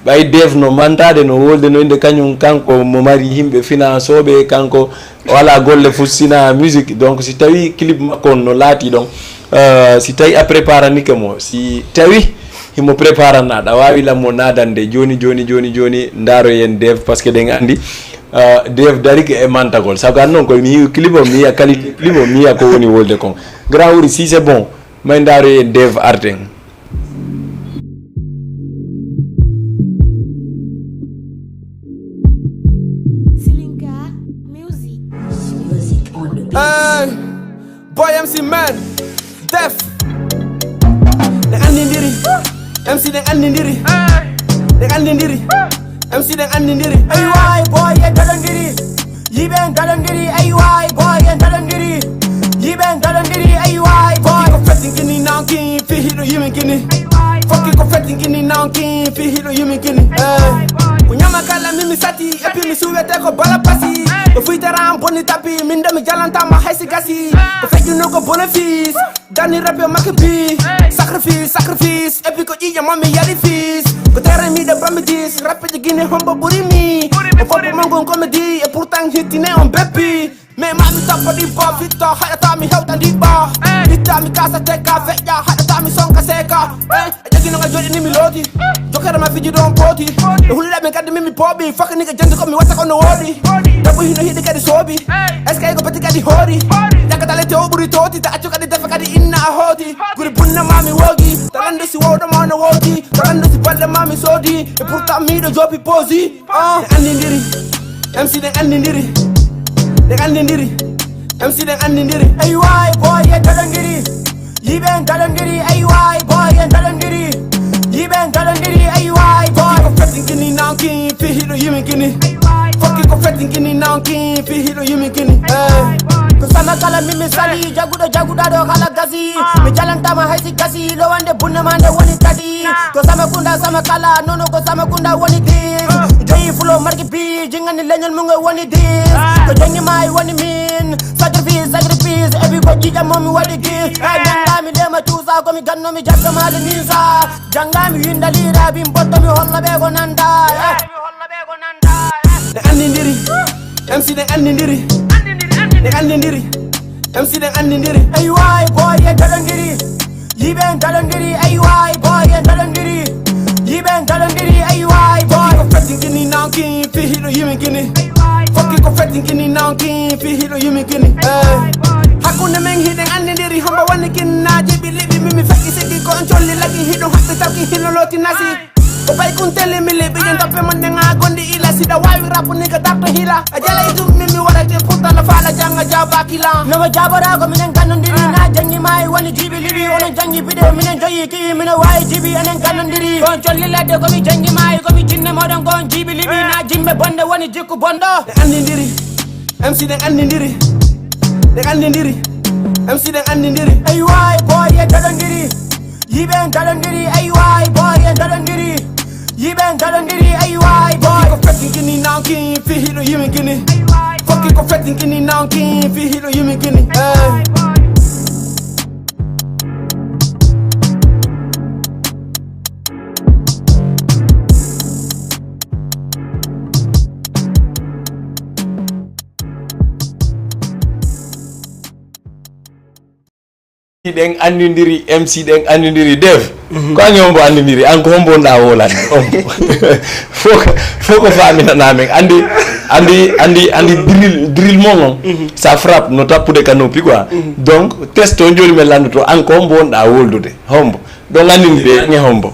ɓay Dev no mantade, no wolde, no inde kañum, kanko mo mari yimɓe financooɓe, kanko o ala golle fof sina musique. Donc, si tawi clip makko on no laati ɗon, euh, si tawi a préparanike mo, si tawi himo préparana, ɗa wawi lam mo nadande joni, joni, joni, joni, ndaroyen Dev, parce que ɗen andi, euh, Dev darike e mantagol. Sabu an noon koye mi yiwi clip o, mi yiya qualité clip o, mi yiya ko woni wolde kon. Grand Wuri, si c'est bon, may ndaroyen Dev arten. Silinka Music. Music on the beat. Hey, boy M C man, Def. Ɗen anndindiri, M C ɗen anndindiri. Ɗen anndindiri, M C ɗen anndindiri. Ay waay, boy en daɗondiri. Yiɓe en daɗondiri, ay waay, boy en daɗondiri. Gini nanki fi hiɗo yimi gini. Fokki ko feti gini nanki fi hiɗo yimi gini. Eh. Ko nyama kala mimi sati epi mi suwete ko bala pasi. Ɗo fuytara am boni tapi min ɗo mi jalantama haysi gasi. Ko feƴƴuno ko bénéfice. Dani rape make bi. Sacrifice, sacrifice. Epi ko ƴiƴa mami yari fis. Ko tere mi ɗo bambi dis. Rape de gini hombo ɓuri mi. O foppo mongon comédie. Et pourtant hittine on beppi. Mais mami tappa ɗi ba fitta haɗata mi hewta ɗi ba. Itta mi kasa teka feƴƴa haɗata mi sonka seka. Eh, a jagino nga joɗi ni mi looti. Jokere ma fiji ɗon pooti. E hulɗa ɓe kadi mimi pooɓi. Faka ni ka jandi ko mi watta ko no woɗi. Debbo hino hiɗi kadi soobi. Est-ce que ko beti kadi hoori? Jakatale te o ɓuri tooti ta accu kadi defa kadi inna a hooti. Guri bunna mami wogi. Talande si wowɗo ma no wowti. Talande si balle mami soodi. E pourtant miɗo jopi posi. Ah, ɗen anndindiri. M C ɗen anndindiri. Ɗen anndindiri. M C ɗen anndindiri. Ay waay boy en daɗondiri. Yiɓe en daɗondiri. Ay waay boy en daɗondiri. Yiɓe en daɗondiri. Ay waay boy. Ko feti gini nanki fi hiɗo yimi gini. Fokki ko feti gini nanki fi hiɗo yimi gini. Eh. Ko sama kala mimi sali jaguɗo jaguɗa ɗo kala gasi. Mi jalantama haysi gasi lowande bunne ma nde woni tati. Ko sama kunda sama kala nono ko sama kunda woni dis. Joyi fulo marki bi jingani leñol mum e woni dis. Ko jongi ma e woni min. Sacrifice, sacrifice, ebi ko ƴiƴam mo mi waɗi gis. E jangami lema cuusa ko mi ganno mi jagga maɗo nisa. Jangami winda lira bin botto mi holla ɓe ko nanda. Ɗe anndindiri. M C ɗen anndindiri. Ɗe anndindiri. M C ɗen anndindiri. Ay waay boy en daɗondiri. Yiɓe en daɗondiri. Ay waay boy en daɗondiri. Yiɓe en daɗondiri. Ay waay boy. Ko feti gini nanki fi hiɗo yimi gini. Fokki ko feti gini nanki fi hiɗo yimi gini. Eh. Hakkunde men hiɗen anndindiri hombo woni kinnaji ɓi liɓi mimi feƴƴi sigi ko on colli lagi hiɗo haɓɓi tawki hino looti nasi. Ko bay kun tele mi leɓi yen tappe man ne nga gondi ila sida wawi rapu ni ka darto hila. A jala itum mi mi warate putala fala janga jaba kila. No ma jabara ko minen ganondiri na jangi mai woni jibi libi woni jangi bide minen joyi ki minen wayi jibi enen ganondiri. Kon cholli ladde ko mi jangi mai ko mi jinne modon kon jibi libi na jimbe bonde woni jikku bondo. Ɗe anndindiri. M C ɗen anndindiri. Ɗe anndindiri. M C ɗen anndindiri. Ay waay boy en daɗondiri. Yiɓe en daɗondiri. Ay waay boy en daɗondiri. Yiɓe en daɗondiri. Ay waay boy. Ko feti gini nanki fi hiɗo yimi gini. Fokki ko feti gini nanki fi hiɗo yimi gini. Eh. Ɗen anndindiri, M C ɗen anndindiri. Def, ko an e hombo anndindiri? An ko hombo wonɗa wolande? Fof ko, fof ko faminana men. Anndi, anndi, anndi, anndi drill, drill mon on, ça frappe, no tappude ka noppi quoi. Donc, test o jooni men lanndoto, an ko hombo wonɗa woldude? Hombo? Ɗon anndinde an e hombo?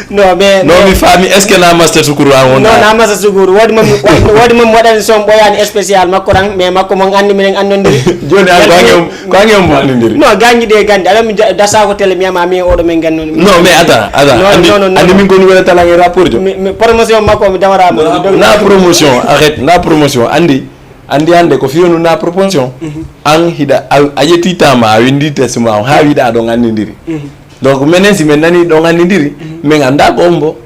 Non, mais, non, mais mi faami, est-ce que na Masta Sukuru an wonɗa? Non, na Masta Sukuru. Wodi mo mi, wodi, wodi mo mi waɗani son ɓoyani spécial makko tan, mais makko mon anndi minen anndondiri. Jooni an ko an e hombo, ko an e hombo anndindiri? Non, ganji ɗe ganji. Aɗa mi ja-, dasa ko télé mi ama mi e oɗo men ganno. Non, mais attends, attends. Non, anndi, non, non, non, anndi non. Min ko nouvelle talent e rapport jo. Mi, mi promotion makko mi dawara mo. Non, na promotion, arrête, na promotion. Anndi, anndi hannde ko fiyonu na promotion. Mhm. An hiɗa, a, a ƴetti tama, a winndi test ma on, ha wiɗa ɗon anndindiri. Mhm. Donc, menen si men nani ɗon anndindiri, men annda ko hombo.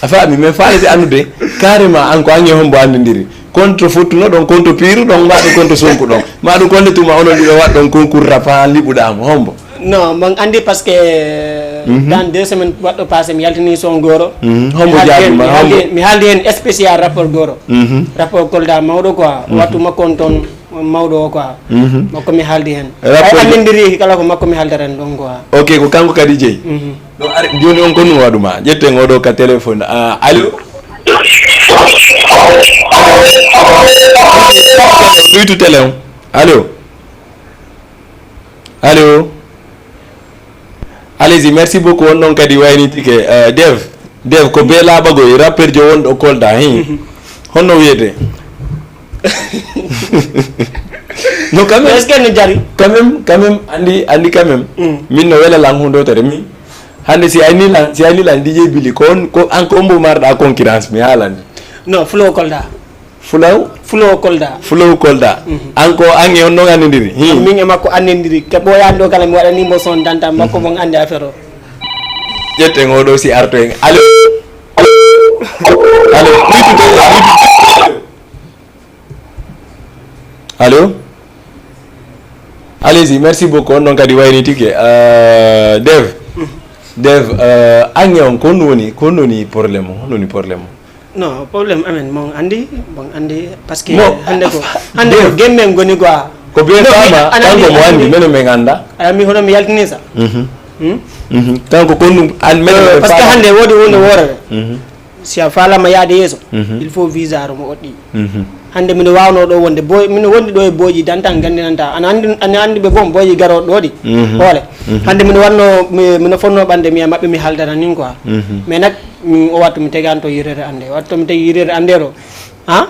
A faami, men faalete anndude, carrément, an ko an e hombo anndindiri. Konto fottuno ɗon, konto piiru ɗon, ma ɗum konto sonku ɗon. Ma ɗum konde tuma onon ɗiɗo waɗ ɗon concours rap ha liɓuɗa mo, hombo. Non, mon anndi parce que, mhm, dans deux semaines waɗɗo passé, mi yaltini son goro. Mhm, hombo mi haaldi jaabima, hen, mi haaldi hombo hen, mi haaldi hen spécial rapport goro. Mhm. Rapport Kolda mawɗo quoi, mhm, wattu makko on toon. Mawɗo o quoi. Mhm. Makko mi haaldi hen. Rapport ay anndindiri kala ko makko mi haaldata hen ɗon quoi. Ok, ko kanko kadi jeyi. Mhm. Ɗo ari, jooni on ko ɗum waɗuma? Ƴetten oɗo ka téléphone. Ah, allo? Ɗuytu télé on. Allo? Allo? Allez-y, merci beaucoup. On ɗon kadi waynitike. Euh, Dev, Dev, ko bee laaɓagol, rappeur jo wonɗo Kolda, hin. Mhm. Honno wiyete? Non, quand même. Est-ce que no jari? Quand même, quand même, anndi, anndi quand même. Mm. Min no wela lan hundotere, min. Hannde si ayni lan, si ayni lan D J Billy, ko on, ko an ko mbo marɗa concurrence, mi haalani. Non, Flow Kolda. Fulaw? Fulo Kolda. Fulaw Kolda. An ko an e on non anndindiri? Hi. Min e makko anndindiri. Ke ɓooyaani ɗo kala mi waɗani mo son danta makko mon anndi affaire o. Ƴetten oɗo si arto en. Allo? Allo? Allo? Allez-y, merci beaucoup. On non kadi waynitike. Euh, Dev. Dev, euh, an e on ko honɗum woni, ko honɗum woni problème o? Honɗum woni problème o? Non, problème amen mon anndi, mon anndi parce que Mo- hannde ko hannde ko gemme en ngoni quoi. Ko bien Non, fama, mais aɗa kanko anndi- mo anndi, minen min annda. Aɗa mi hono mi yaltini sa. Mhm. Mhm. Kanko ko honɗum an minen Euh, min parce que fama. Hannde woodi hunde woorere. Mhm. Si a faalama yaade yeeso, Mhm. Il faut visa ro mo oɗɗi. Mhm. Hannde mino waawno ɗo wonde boy mino wondi ɗo e boyji dantan gandinanta ana anndi ana anndi ɓe boom boyji garooɗo ɗo ɗi. Mhm. Hoole. Mhm. Hannde mino wanno mi- mino fonno ɓande mi e maɓɓe mi haldana nin quoi. Mhm. Mais nag mi- o wattu mi teganto yirere annde wattu mi tegi yirere annde ɗo. Ha?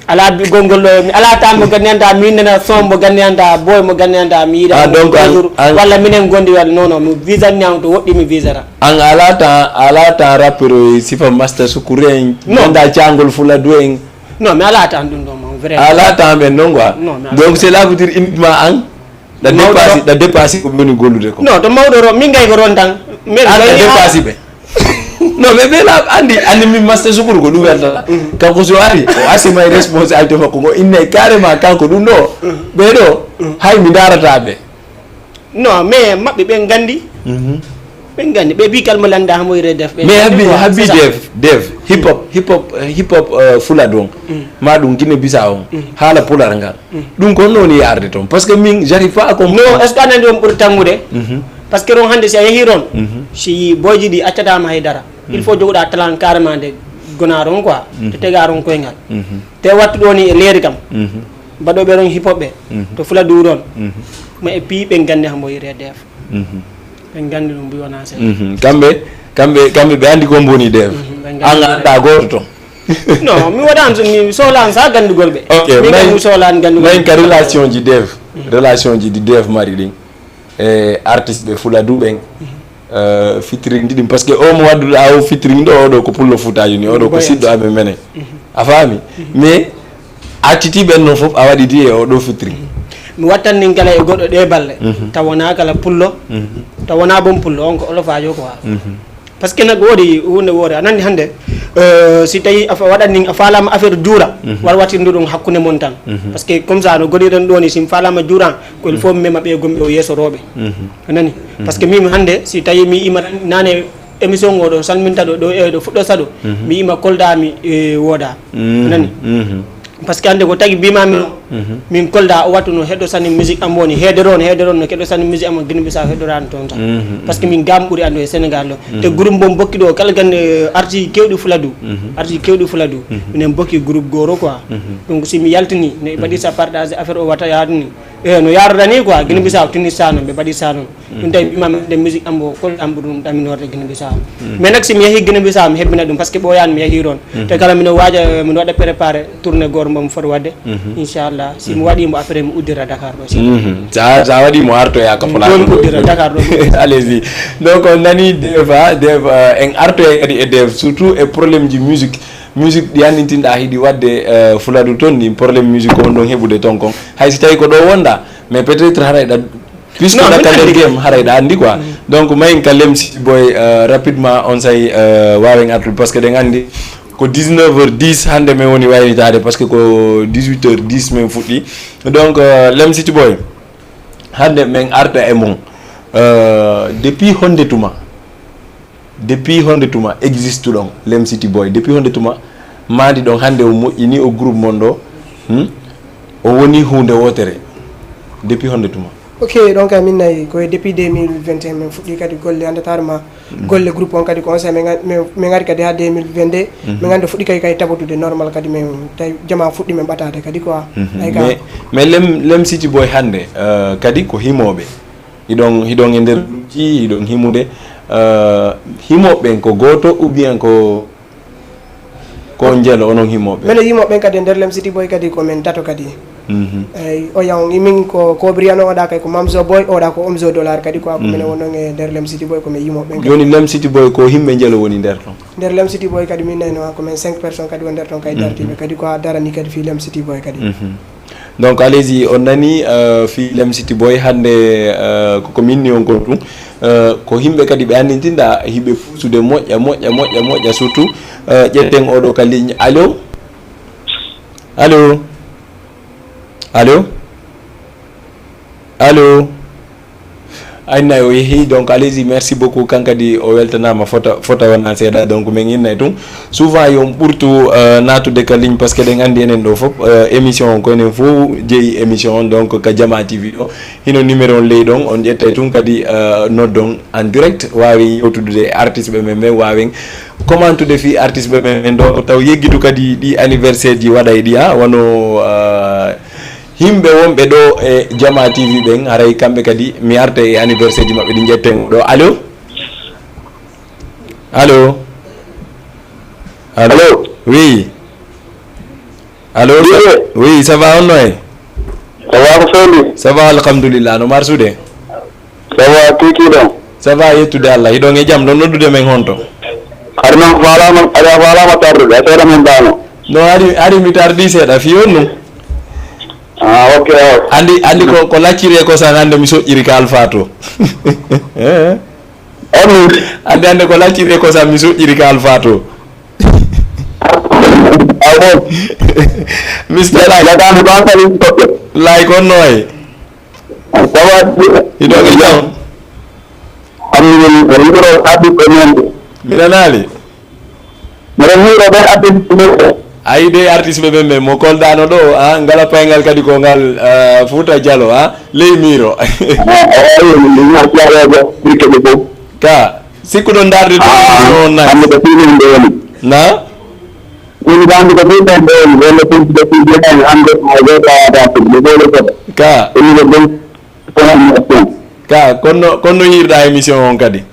Ala bi- gongol ɗo mi ala tan mo gandinanta mi innana son mo gandinanta boy mo gandinanta mi yiɗa. Ah, donc an- an- Walla minen gondi walla non non mi visa ñaam to woɗɗi mi visata. An ala tan, ala tan rappeur o e sifa Masta Sukuru en, Non. Nda Cangol Fuladu en. Non mi ala tan ɗum ɗo mon vrai. Ala tan ɓen non quoi. Non, mi ala Donc tan. Cela veut dire uniquement an da Mawɗo dépassé ro- da dépassé ko ɓe woni gollude ko. Non to mawɗo ro min gay ko ron tan. Min An da gay- dépassé ɓe. Non mais ɓe la andi andi min Masta Sukuru ko ɗum weltata. Kanko so ari o asima e responsabilité makko ngo innay carrément kanko ɗum ɗo. Ɓe ɗo hay mi darata ɓe. Non mais maɓɓe ɓen gandi. Ɓen gandi ɓe bi kalmo landa hamo yire def ɓe Mais gandi habbi quoi, habbi c'est ça. Dev Dev hip hop hip hop euh, hip hop euh, Fuladu on ma ɗum Guinée Bissau on haala pular ngal. Ɗum ko honno woni yaarde toon parce que min j'arrive pas à comprendre. Non est ce que anani on ɓuri tangude? Parce que ɗon hannde si a yehi ɗon si boyji ɗi accatama haydara. Il faut joguɗa talan carrément nde gona ɗon quoi. Te tega ɗon koyngal. Te wattu ɗo ni e leeri kam. Mbaɗoɓe ɗon hip hop ɓe to Fuladu ɗon. Ma e piyi ɓen gandi hamo yire def. Ɓen gandi ɗum mbi wona seeɗa. Kamɓe kamɓe kamɓe ɓe andi ko mboni Dev. An a anda goto toon. Non mi waɗan mi sohlan sa gandugol ɓe. Ok Min kam mi sohlan gandugol. Mayin ka relation ji Dev. Relation ji ɗi Dev mari ɗin e artiste ɓe Fuladu ɓen. Featuring ɗi ɗin parce que o mo wadduɗa o featuring ɗo oɗo ko pullo Fuutaji ni oɗo ko siɗɗo amen menen. A faami? Mais a titi ɓen non fof a waɗi di e oɗo featuring. Mi wattan nin kala e goɗɗo ɗe balle taw wona kala pullo. Taw wona bon pullo on ko olofajo quoi. Parce que nag woodi hunde woore a nandi hannde. Si tawi a waɗat nin a faalama affaire juura war wattirdu ɗum hakkunde mon tan. Parce que comme ça no goɗiren ɗo ni sin faalama juuran ko il faut mema ɓe gomɓe o yeeso rooɓe. A nani? Parce que min hannde si tawi mi ima nane émission o ɗo salminta ɗo ɗo e ɗo fuɗɗo saɗo mi ima kolda mi wooda. A nani? Parce que hannde ko tagi mbimami o min kolda o wattu no heɗɗo sani musique am woni heedere on heedere on no keɗɗo sani musique am o guinée bissau heɗɗorani toon tan. Parce que min gam ɓuri andu e sénégal ɗo te groupe mbon bokki ɗo kala gande artiste kewɗi fuladu. Artiste kewɗi fuladu minen bokki groupe goro quoi. Donc si mi yaltini no mbaɗi sa partage affaire o wata yaadu ni e no yaroda ni quoi guinée bissau tinni sa noon ɓe mbaɗi sa noon. Ɗum tawi mbima minde musique am o kol am ɓuri ɗum ɗaminorde guinée bissau. Mais nak si mi yeehi guinée bissau mi hebbina ɗum parce que ɓoyani mi yeehi toon te kala mino waaja mino waɗa préparé tourné goto mbomi foti wadde. Inchallah si mi waɗimo après mi uddira dakar ɗo si sa sa waɗimo artoya ka ɗon mi uddira dakar ɗo. Allez-y. Donc on nani deva deva en artoya kadi e dev surtout e problème ji musique musique ɗi anndintinɗa hiɗi wadde fuladu toon ɗin problème musique on ɗon heɓude toon kon hay si tawi ko ɗo wonɗa mais peut être haray ɗa puisque Non, ɗa mi ka nder andi. Game haray ɗa anndi quoi. Donc mayin ka lemsi boy rapidement on say wawen artude parce que ɗen anndi ko dix-neuf heures dix hannde min woni waynitaade parce que ko dix-huit heures dix min fuɗɗi. Donc lemsi boy hannde min arta e mon depuis honde tuma depuis honde tuma existe ɗon lemsi boy depuis honde tuma mandi ɗon hannde o moƴƴini o groupe mon ɗo. O woni hunde wotere depuis honde tuma. Ok, donc min nayi ko depuis deux mille vingt et un min fuɗɗi kadi golle andatar ma golle groupe on kadi ko on sa min ngari kadi ha deux mille vingt-deux. Min ngandi fuɗɗi kadi kadi tabotude normal kadi min tawi jama fuɗɗi min ɓatade kadi quoi. Ay ka mais mais lem lem siti boy hannde kadi ko himoɓe hiɗon hiɗon e nder groupe ji hiɗon himude. Himoɓe ɓen ko goto ou bien ko ko on jeelo onon himoɓe? Minen yimoɓe ɓen kadi e nder lem siti boy kadi ko min tato kadi. Mhm. Eyi, oya on imin ko kobriyano oɗa kay ko Mamzo Boy, oɗa ko Omzo Dollar kadi quoi, ko minen wonno e nder Lem City Boy, ko min yimo ɓen kadi. Joni Lem City Boy ko himɓe njelo woni nder ton? Nder Lem City Boy kadi min nayno ko min cinq personnes kadi won nder ton kay dartiɓe kadi ko a darani kadi fi Lem City Boy kadi. Mhm. Donc allez-y, on nani euh, fi Lem City Boy hande euh, koko minni on kon tun. Euh, ko himɓe kadi ɓe anndintinɗa hiɓe fuusude moƴƴa moƴƴa moƴƴa moƴƴa surtout euh, ƴetten oɗo ka ligne. Allo? Allo? Allo? Allo? Ayna o yehi, donc allez-y, merci beaucoup. Kankadi o weltanama fota fota wona seeɗa, donc min innay tun. Souvent yo on ɓurtu euh, natude ka ligne, parce que ɗen andi enen ɗo fof euh, émission on ko enen fof jeeyi émission on, donc ka Jama T V ɗo hino numéro on ley ɗon, on ƴettay tun kadi euh, noddon en direct, wawen yewtudude e artiste ɓe men men, wawen commentude fi artiste ɓe men men, donc taw yeggitu kadi ɗi anniversaire ji waɗa e ɗi a wano euh, himɓe wonɓe ɗo e Jama T V ɓen, haray kamɓe kadi mi arta e anniversaire ji maɓɓe ɗi jetten ɗo. Allo? Allo? Allo? Allo? Oui. Allo? Oui. Oui, ça va, on noy? Ça va, ko fewndi? Ça va, alhamdulillah, no marsude? Ça va, kiki ɗon? Ça va, yettude Allah. Hiɗon e jam, ɗon noddude men honto? Hari non falama, hari a falama tardude, a seeɗa men dano. No hari, hari mi tardi seeɗa, fi on ɗum. Ah, ok, ok. Andi, andi ko, ko lacciri e kosam hande mi soƴƴiri ka Alpha to. Eh? Andi? Andi hande ko lacciri e kosam mi soƴƴiri ka Alpha to. Ah, bon. Mister Lai. Latani ko hankali ko. Lai ko noy? Ça va? Hiɗon e jam? Alhamdulillah, ko yimɓe ɗo haɓi ko men. Mi nanaali. Mbiɗa miiro ɓen artiste ɓen. A yiɗi artiste ɓe ɓen ɓen mo koldano ɗo a ngala payngal kadi ko ngal ah, Fouta Diallo a ley miiro. Ka sikkuɗon darde to émission on nani? Hande ko fii men ɓe woni. Na? Min ko hande ko fii men ɓe woni, wonde fii ɓe fii ɓe woni hande ko wota wata fii ɓe woni ko. Ka. Ko ni ko ɗum. Ka konno konno hirɗa émission on kadi?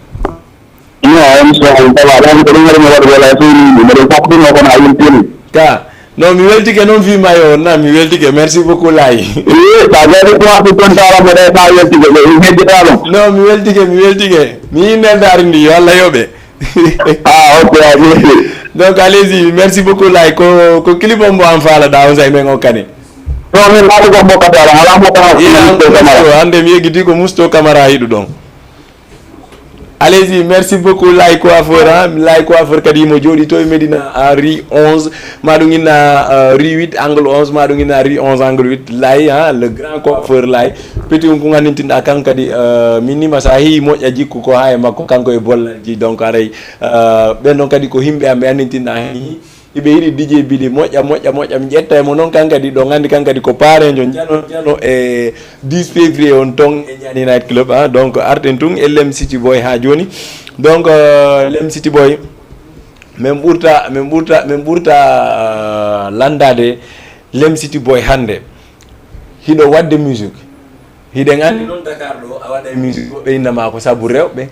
Non, émission on tawa ɗon ko ɗum waɗi mi waɗugol ay fii ni mbiɗo fof ɗum o kono a yiltini. Ka no mi weltike noon fii mayo on na mi weltike, merci beaucoup Laay. Ii, sa jaɓi ko waɗi toon tawa mboɗo e sa weltike ɓe mi heddita ɗum. Non mi weltike mi weltike mi yinnel daari ndi yo Allah yoɓe. Ah, ok, merci. Donc allez-y, merci beaucoup Laay. Ko ko clip on mbo an faalaɗa on say men okkane. Non min mbaɗi ko mbo kadi ala ala mo tawa. Hande mi yeggiti ko Musto Camara hiɗu ɗon. Allez-y, merci beaucoup Laay Coiffeur. Hein? Laay Coiffeur kadi mo jooɗi to e Medina à rue onze, maɗum inna euh, rue huit angle onze, maɗum inna rue onze angle huit. Laay, hein? Le grand coiffeur Laay. Petit on ko anndintinɗa kanko kadi euh, min nima sa heewi moƴƴa jikku ko ha e makko kanko e bollalji. Donc aray euh, ɓen ɗon kadi ko himɓe am ɓe anndintinɗa heewi. Hiɓe yiɗi D J Bili moƴƴa moƴƴa moƴƴa mi ƴetta e mo noon kankadi ɗo gandi kankadi ko parejo jano jano e dix février on ton e Jani Night Club. Hein? Donc arten tun e Lem City Boy ha joni. Donc euh, Lem City Boy min ɓurta min ɓurta min ɓurta euh, landade Lem City Boy hande hiɗo wadde musique. Hiɗen anndi noon Dakar ɗo a waɗa e musique woɓɓe innama ko sabu rewɓe,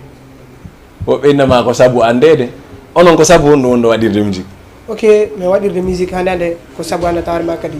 woɓɓe innama ko sabu anndeede. Onon ko sabu honɗum wonɗo waɗirde musique? Ok, min waɗirde musique hannde hannde ko sabu annda tawre ma kadi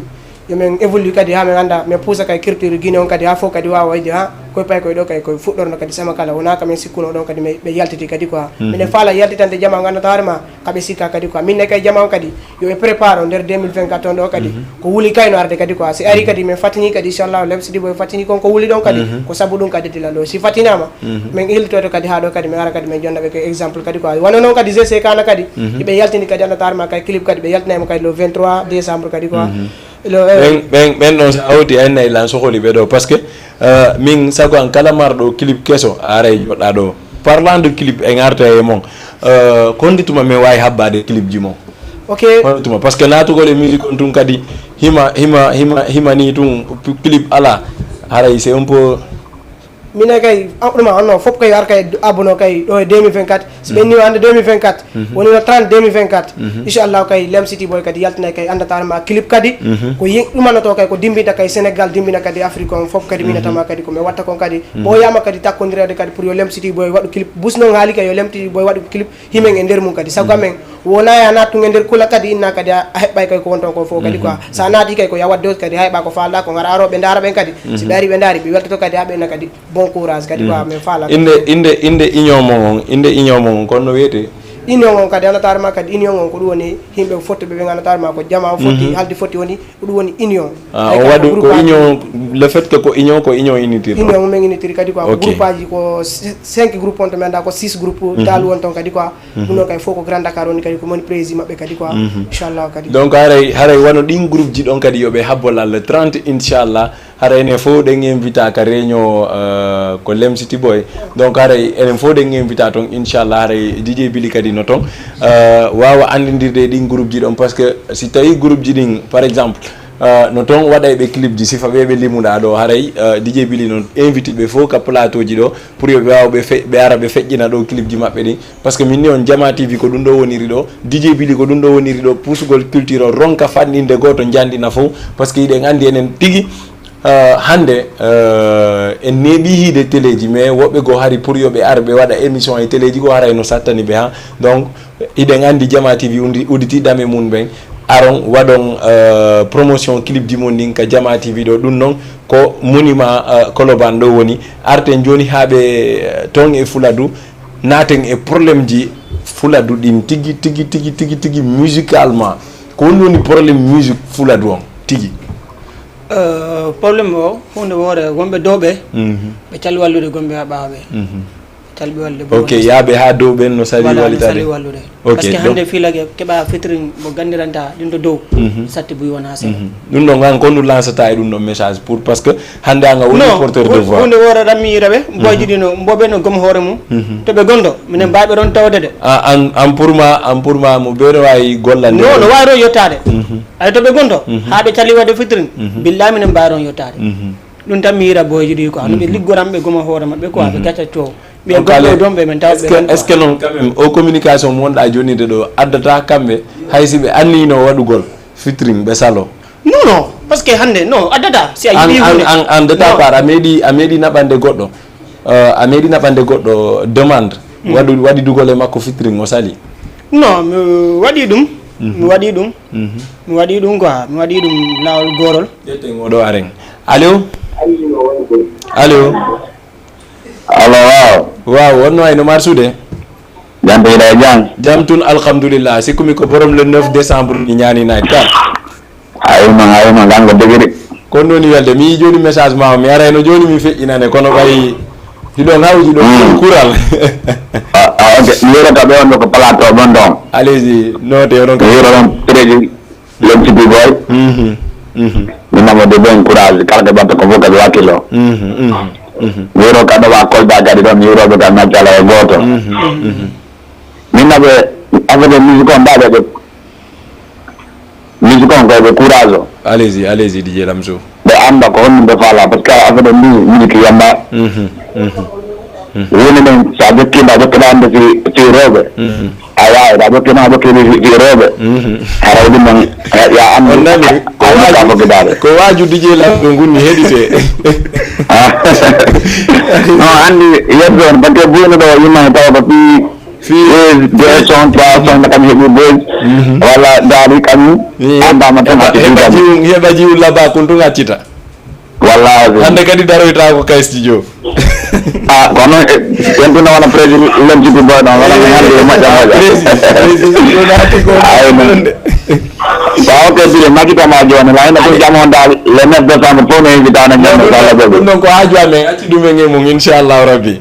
yo min évolue kadi ha min annda min puusa kay culture Guinée on kadi ha fof kadi wawa wayde ha koye pay koye ɗo kay koye fuɗɗorno kadi sama kala wona ka min sikkuno ɗon kadi ɓe yaltiti kadi quoi. Minen faala yaltitande jama on annda tawre ma kaɓe sikka kadi quoi min ne kay jama on kadi yo ɓe prépare o nder deux mille vingt-quatre on ɗo kadi ko wuli kayno arde kadi quoi si ari kadi min fatini kadi inchallah Lem City Boy fatini kon ko wuli ɗon kadi ko sabu ɗum kadi dila ɗo si fatinama min iltoto kadi ha ɗo kadi min ara kadi min jonna ɓe ko exemple kadi quoi wano noon kadi G C kana kadi hiɓe yaltini kadi annatar ma kay clip kadi ɓe yaltinaymo kadi le vingt-trois décembre kadi quoi. Ɓen ɓen ɗon so a hawti ayna e lan soholi ɓe ɗo parce que euh, min sago an kala marɗo clip keso a aray joɗɗa ɗo. Parlant de clip en arta e mon euh, ko honde tuma min wawi habbade clip ji mon? Ok. Honde tuma parce que natugol e musique on tun kadi hima hima hima hima ni tun clip ala haray c'est un peu. Minen kay ɗuma onno fof kay ar kay abono kay ɗo e deux mille vingt-quatre. So ɓenni o hannde deux mille vingt-quatre woni no trente deux mille vingt-quatre. Inchallahu kay Lem City Boy kadi yaltinay kay anndatar ma clip kadi ko yi ɗumanoto kay ko dimbita kay Sénégal dimbina kadi Afrique on fof kadi minatama kadi ko mi watta kon kadi ɓoyama kadi takkondireede kadi pour yo Lem City Boy waɗu clip bus noon haali kay yo Lem City Boy waɗu clip himen e nder mum kadi sabu amen Wona ya nattu e nder kula kadi, inna kadi a heɓɓay kay ko won ton ko fof kadi quoi. Sa naati kay ko ya wadde kadi hayɓa ko falɗa ko, ngara aro ɓe ndaara ɓen kadi. Si ɓe ari ɓe ndaari ɓe weltoto kadi ha ɓe na kadi bon courage kadi quoi, min fala. Inde inde inde union mon on, inde union mon on, kono no wiyete? Union on kadi anataare ma kadi, union on ko ɗum woni yimɓe fottuɓe ɓe anataare ma ko jama o fotti haldi fotti woni ko ɗum woni union. Ah, o waɗu ko union, le fait que ko union, ko union unitiri. Union mumen unitiri kadi quoi. Groupe aji ko cinq groupe on to mi anda ko six groupe dalu won ton kadi quoi. Ɗum noon kay fof ko Grand Dakar woni kadi ko moni président maɓɓe kadi quoi. Inchallah kadi. Donc haray haray wano ɗin groupe ji ɗon kadi yo ɓe habbol Allah trente inchallah. Haray enen fof ɗen invita ka réunion, euh, ko Lem City Boy. Donc haray enen fof ɗen invita ton inchallah, haray DJ Billy kadi no ton, euh, wawa andindirde e ɗin groupe ji ɗon, parce que si tawi groupe ji ɗin par exemple, euh, no ton waɗay ɓe clip ji sifa ɓe ɓe limuɗa ɗo, haray, euh, DJ Billy no invite ɓe fof ka plateau ji ɗo pour yo ɓe wawa ɓe fe- ɓe ara ɓe feƴƴina ɗo clip ji maɓɓe ɗin. Parce que min ni on Jama TV ko ɗum ɗo woniri ɗo, DJ Billy ko ɗum ɗo woniri ɗo, puusugol culture o ronka fanɗinde gooto njanɗina fof. Parce que hiɗen anndi enen tigi, euh, hannde, euh, en neeɓi hiide téléji, mais woɓɓe goo hari pour yo ɓe ar ɓe waɗa émission e téléji goo haray no sattani ɓe ha. Donc hiɗen anndi Jama TV undi- uditi dame mum ɓen, aron waɗon, euh, promotion clip ji mum ɗin ka Jama TV ɗo. Ɗum noon ko monument, euh, Colobane ɗo woni. Arten jooni haa ɓe, euh, toon e Fuladu. Naaten e problème ji Fuladu ɗin tigi tigi tigi tigi tigi musicalement. Ko honɗum woni problème musique Fuladu on tigi? Euh, problème o hunde woore wonɓe dow ɓe ɓe cali wallude gomɓe ha ɓawa ɓe. Ɓe cali ɓe wallude. Ok, yaaɓe ha dow ɓen no sali walitade. Ok, parce que hande filage keɓa fitring mo gandiranta ɗin to dow satti buy wona seeɗa. Ɗum ɗon an ko honɗum lancata e ɗum ɗon message pour, parce que hande an a woni porteur de voix. Hunde woore rammi raɓe mboji ɗino mboɓe no gom hoore mum. To ɓe gondo minen mbaɓe ron tawde de. An an pour ma an pour ma mo ɓe no wawi gollande? Non, no wawi ron yettade. Ay to ɓe gondo ha ɓe cali wadde fitring, billahi minen mbawi ron yettade. Ɗum tan mi yira boyji ɗi quoi, no ɓe liggoram ɓe goma hoore maɓɓe quoi, ɓe gacca coow. Ɓe goɗɗo don ɓe men taw ɓe. Est-ce que non quand même o communication mo wonɗa jonnide ɗo addata kamɓe hay si ɓe anniyino waɗugol fitring ɓe salo? Non non, parce que hande non addata si a yiɗi hunde. An an an de ta part a meeɗi a meeɗi naɓande goɗɗo, a meeɗi naɓande goɗɗo demande waɗu waɗidugol e makko fitring o sali? Non, mi waɗi ɗum. Mi waɗi ɗum. Mi waɗi ɗum quoi, mi waɗi ɗum lawol gorol. Ƴetten oɗo aren. Allo? Allo? Allo, waaw. Waaw, wonno ay no marsude? Jam ɓeyɗa e jam? Jam tun alhamdulillah. Sikkumi ko borom le neuf décembre ni ñaani night ka. Ayma, ayma, gango degiri. Ko ɗum woni welde. Mi yii jooni message ma o. Mi arayno jooni mi feƴƴinane kono ɓay hiɗon hawji ɗo kural. Ah, ah, ok. Mi yeɗata ɓe on ɗo ko plateau mon ɗon. Allez-y, note oɗon. Mi yeɗa ɗon président. Lem City Boy. Mi namo de ben courage kala ke batta ko fof kadi wakkilo. Mi wero kadi wa Kolda kadi ɗon mi wuro ɓe kadi machallah e goto. Min naɓe affaire de musique on mbaɗe ɓe musique on koye ɓe courage o. Allez-y, allez-y, D J Lamzo. Ɓe annda ko honɗum ɓe faala par ce que affaire ɗum ni musique yamba. Woni ɗum so a jokkima a jokkima hannde fi fi rewɓe. A wawi a jokkima a jokkima fi fi rewɓe. Haray ɗum ɗon ya anndu. On nani ko waaju ko waaju D J Lamzo ngunni heɗite. No anndi yeddo on batte buyno ɗo yimma tawa ko fi Fi deux cent, trois cent kam heɓi boy. Wala daali kam andama tan heɓa jiwu heɓa jiwu laba kun tun accita. Wallahi. Hande kadi daroyta ko kay studio. Ah kono en tun wala président lemti ko boy non wala hande e majja majja. Président ko nati ko. Ayno. Bawo ke bire makita ma joni la ina ko jamon dal le neuf décembre fo no invitana nyama sala be. Ɗum ɗon ko haaju amen acci ɗum e mum inchallah rabbi.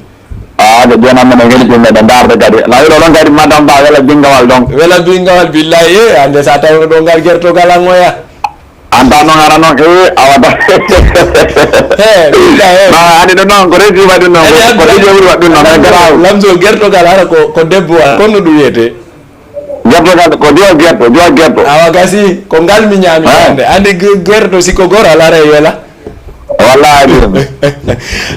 Ah, ɓe joni amma no weli ɗum meɗen darde kadi na wiɗo ɗon kadi madame ba wela bingawal ɗon. Wela bingawal billahi e ande sa tawi ɗo ngal gertogal an oya. Anta noon ara noon e awata. E billahi e. Ma ani ɗum noon ko resi waɗi ɗum noon ko resi ɓuri waɗi ɗum noon mais garaw. Lamso gertogal ara ko ko debbo wa kono ɗum wiyete. Gertogal ko diwa gerto diwa gerto. Awa gasi ko ngal mi ñaami hande andi gerto siko goral ara e wela. Wallahi ɗum.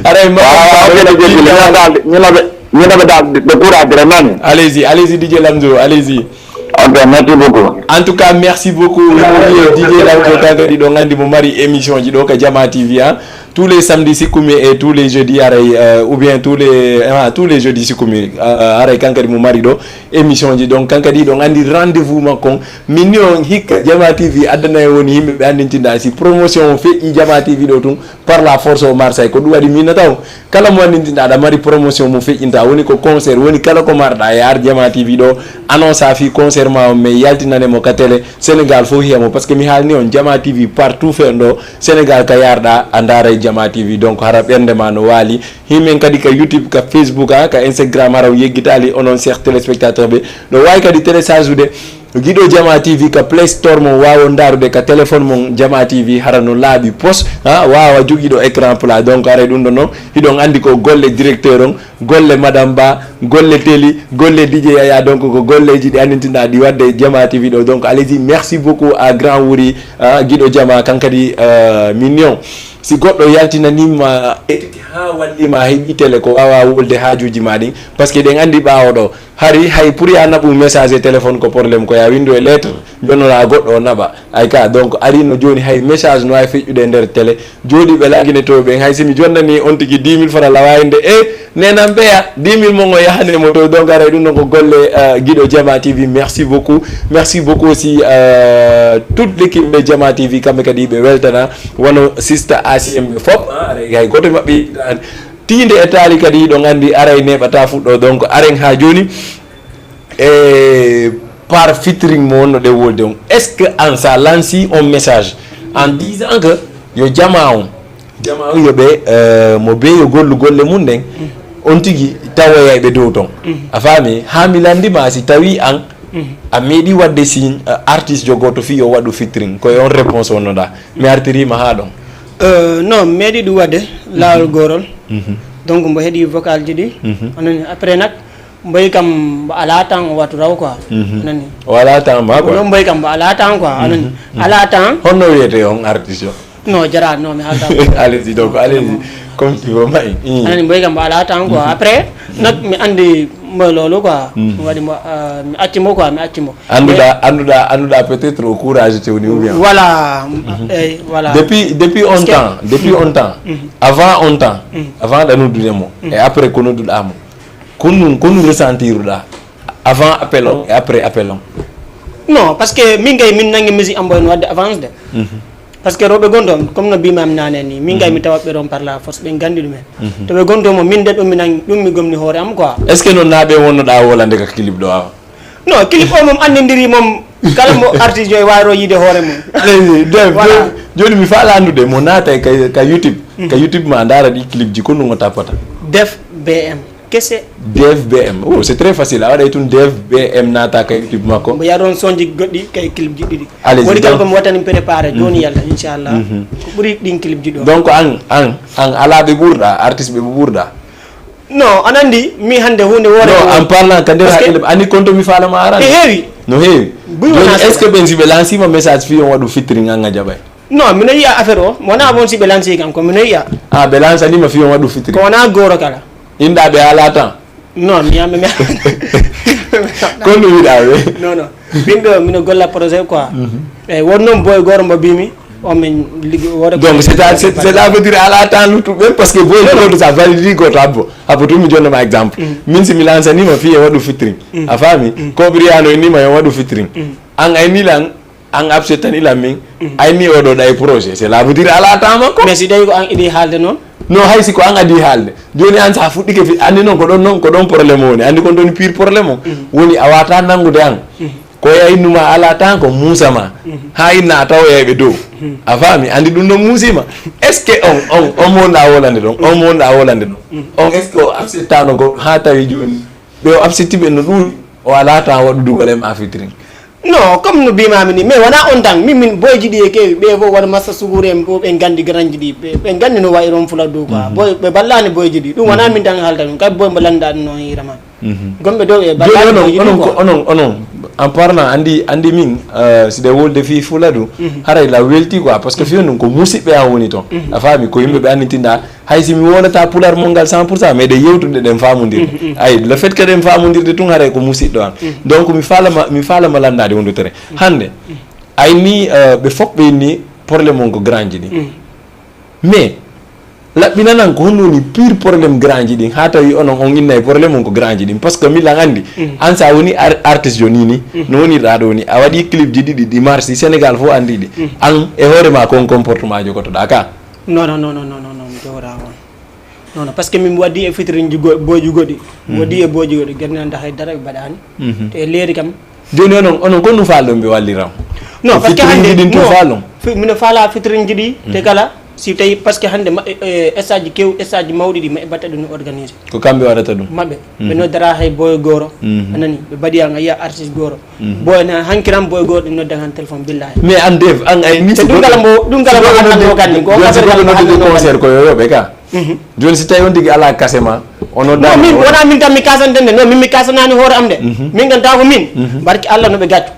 Aray ma. Wawa kadi jejjili mina dal mina ɓe mina ɓe dal ɓe courage re nani. Allez-y, allez-y D J Lamzo, allez-y. Ok, merci beaucoup. En tout cas, merci beaucoup. D J Lamzo kan kadi ɗo gandi mo mari émission ji ɗo ka Jama T V ha. Tous les samedis sikkumi, et tous les jeudis aray, euh, ou bien tous les ah, tous les jeudis sikkumi, euh, aray kankadi mo mari ɗo émission ji. Donc kankadi ɗon andi rendez-vous makko on. Min ni on hikka Jama T V addana e woni yimɓe ɓe andintinda si promotion o feƴƴi Jama T V ɗo tun, par la force o Marseille. Ko ɗum waɗi minata on kala mo andintinda aɗa mari promotion mo feƴƴinta, woni ko concert, woni kala ko marɗa e ar Jama T V ɗo, annonce a fi concert ma on, mais yaltinane mo ka télé Sénégal fof hiya mo. Parce que mi haalni on, Jama T V partout fen ɗo Sénégal ka yarɗa a ndaaray Jama T V. Donc hara ɓernde ma no waali. Himen kadi ka YouTube, ka Facebook, ha ka Instagram, hara o yeggitaali onon cheikh téléspectateur ɓe. No waawi kadi télécharge ude Giɗo Jama T V ka Play Store mon, waawo ndaarude ka téléphone mon Jama T V, hara no laaɓi pos, ha, waawa jogiiɗo écran plat. Donc haray ɗum ɗon noon, hiɗon anndi ko golle directeur on, golle madame Ba, golle Teli, golle D J Yaya. Donc ko golleeji ɗi anndintinɗa ɗi waɗde Jama T V ɗo. Donc allez-y, merci beaucoup à Grand Wuri, ha, Giɗo Jama, kankadi, euh, mignon. Si goɗɗo yaltinanima étiti ha wallima heɓi télé ko wawa wolde haajuji ma ɗin, parce que ɗen anndi ɓaawo ɗo, hari hay pour ya naɓu message e téléphone ko problème, ko ya windu e lettre, jonnora goɗɗo o naɓa. Ay ka, donc ari no joni hay message no wawi feƴƴude e nder télé. Jooɗiɓe laggine to ɓen, hay si mi jonnani on tigi dix mille francs lawa inde e nenan ɓeya dix mille mon o yahane mo to. Donc aray ɗum ɗon ko golle, euh, Giɗo Jama T V. Merci beaucoup. Merci beaucoup aussi, euh, toute l'équipe de Jama T V, kamɓe kadi ɓe weltana, wano sista A C M ɓe fof, ah, aray hay goto maɓɓe yiɗani. Tiinde e taali kadi ɗon anndi aray neɓata fuɗɗo. Donc aren ha joni e par featuring mo wonno ɗe wolde on. Est-ce que an sa lanci on message en disant que yo Jama on, Jama on yo ɓe, euh, mo be yo gollu golle mum ɗen, on tigi tawoyay ɓe dow ton? A faami? Ha mi landima si tawi an a meeɗi wadde signe, euh, artiste jo goto fi yo waɗu featuring, koye on réponse wonnoɗa. Mi artirima ha ɗon. Euh, non, mi meeɗi ɗum waɗde laawol goorol. Donc mbo heɗi vocal ji ɗi. Anani après nak mboy kam mbo ala temps o watu raw quoi. Anani. O ala temps ma quoi. Non mboy kam mbo ala temps quoi. Anani. Ala temps. Honno wiyete on artiste o? Non, jara non mi halta. Allez-y, donc allez-y, comme tu veux, mai. Anani mboy kam mbo ala temps quoi. Après nak mi andi mbo loolu quoi. Mi waɗi mo, euh, mi acci mo quoi, mi acci mo. Annduɗa, annduɗa, annduɗa peut-être o courage tewni ou bien? Voilà. Eyyi, voilà. Depuis, depuis on temps, depuis on temps, avant on temps, avant ɗa noddude mo e après ko nodduɗa mo, ko ɗum, ko ɗum resentiruɗa avant appel on e après appel on? Non, parce que min kay min nangi musique am boy no wadde avance de. Parce que rewɓe gonɗo comme no mbimami nane ni, min kay mi tawa ɓe ɗon par la force, ɓe gandi ɗumen. To ɓe gonto mo min de ɗum mi nangi, ɗum mi gomni hoore am quoi. Est ce que noon na ɓe wonnoɗa wolande ka clip ɗo awa? Non, clip o moom anndindiri moom kala mo artiste yo e waawiro yiide hoore mum. Aleyhi, Dev, voilà. Joni, joni mi faala anndude mo naatay ka, ka YouTube, ka YouTube ma ndaara ɗi clip ji, ko ɗum o tappata? Def B M kese. Dev B M. Oh, c'est très facile. A waɗay tun Dev B M naata ka YouTube makko. Mbo yaron sonji goɗɗi kay clip ji ɗiɗi. Allez, woni donc kanko mi wattani préparé joni yalla inchallah. Ko ɓuri ɗin clip ji ɗo. Donc an, an, an ala ɓe ɓurɗa, artiste ɓe ɓurɗa? Non, aɗa anndi mi hannde huunde woore. Non, en parlant ka nder haqqille, anndi konto mi faalama arani. E heewi. No heewi. Joni est ce que ɓen si ɓe lancima message fii on waɗu featuring an a jaɓay? Non, mino yiya affaire o, mi wona bon si ɓe lanci kam ko mino yiya. Ah, ɓe lancanima fii on waɗu featuring? Ko wona gooro kala. Inɗa ɓe ala temps? Non, mi yamɓe mi. Ko ɗum wiɗa ɓe? Non, non. Min ɗo mino golla projet quoi. Eyyi, won noon boy gooro mbo mbimi. On min liggo wore. Donc c'est à, c'est, cela veut dire ala temps luttuɓe ɓen, parce que boy goto sa validi goto habbo habbo tun mi jonnoma exemple. Min si mi lancanima fii e waɗu featuring, a faami, ko ɓiriyano innima yo waɗu featuring, an aynila an, an abse tan ila min, ayni oɗo ɗa e projet, cela veut dire ala temps makko. Mais si tawi ko an iɗi haalde noon? Non, hay si ko an adi haalde. Joni an sa fuɗɗike fi, anndi noon ko ɗon noon ko ɗon problème woni, anndi kon ɗon pire problème o woni, a wata nanngude an. Ko yaynuma ala tan ko muusa ma ha inna a tawoyayɓe dow. A faami? Anndi ɗum ɗon muusima. Est ce que on on on mo wonɗa wolande ɗon, on mo wonɗa wolande ɗon, on est ce que o acceptano ko ha tawi joni ɓe o acceptiɓe no ɗuuɗi, o ala tan waɗu dugol em a featuring? Non, comme no mbimami ni, mais wona on tan, min min boyji ɗi e kewi ɓe fof wona massa suguure en fof ɓe gandi garanji ɗi, ɓe gandi no wayi ron fula dow quoi. Boy ɓe ballani boyji ɗi, ɗum wona min tan halta ɗum, kadi boy mbo lannda ɗum noon hiirama. Gomɓe dow e ballani boyji ɗi quoi. Onon onon onon en parlant anndi anndi min, euh, si ɗe wolde fii fula ɗum, haray la welti quoi, parce que fiyon ɗum ko musiɓɓe an woni toon, a faami, ko yimɓe ɓe annitinɗa. Hay si mi wolata pular mon ngal cent pour cent, meɗen yewtude ɗen famondirde. Ay, le fait que ɗen famondirde tun haray ko musiɗɗo an. Donc mi falama mi falama lanndaade wondutere hannde. Ay ni, euh, ɓe fof ɓe inni problème on ko granji ɗi. Mais Laɓɓinanan ko honno woni pire problème grand ji ɗin, haa tawi onon on innay problème on ko grand ji ɗin? Parce que milan anndi, an sa woni ar- artiste jo ni ni, no wonirɗa ɗo ni, a waɗi clip ji ɗiɗi ɗi marsi, Sénégal fof anndi ɗi. An e hoore ma ko on comportement jogotoɗa ka? Non, non, non, non, non, non, non, mi jogora on. Non, non, parce que min mi waddi e featuring ji go- boyji goɗɗi. Mi waddi e boyji goɗɗi, gannde anda hay dara ɓe mbaɗani. Te leeri kam. Joni onon, onon ko ɗum faalɗon ɓe walliram? Non, parce que hannde ɗin tun faalɗon? Mino faala featuring ji ɗi, te kala, si tawi, parce que hannde maɓɓe, e, stage kew, stage mawɗi ɗi, maɓɓe mbatta ɗum organisé. Ko kamɓe waɗata ɗum? Maɓɓe. Ɓe noddara hay boy goro, a nani, ɓe mbaɗi an a yiya artiste goro. Boy na hankiram boy goro ɗum noddan han téléphone billahi. Mais an Dave, an ay ni. Ɗum kala mbo, ɗum kala mbo hannanno kandi, ko affaire kala mbo hannanno kandi. Concert ko yo yoɓe ka. Joni si tawi on tigi ala kase ma, o nodda. Non, min wona min tan mi kasante nde. Non, min mi kasanani hoore am de. Min kan taw ko min. Barki Allah no ɓe gattu.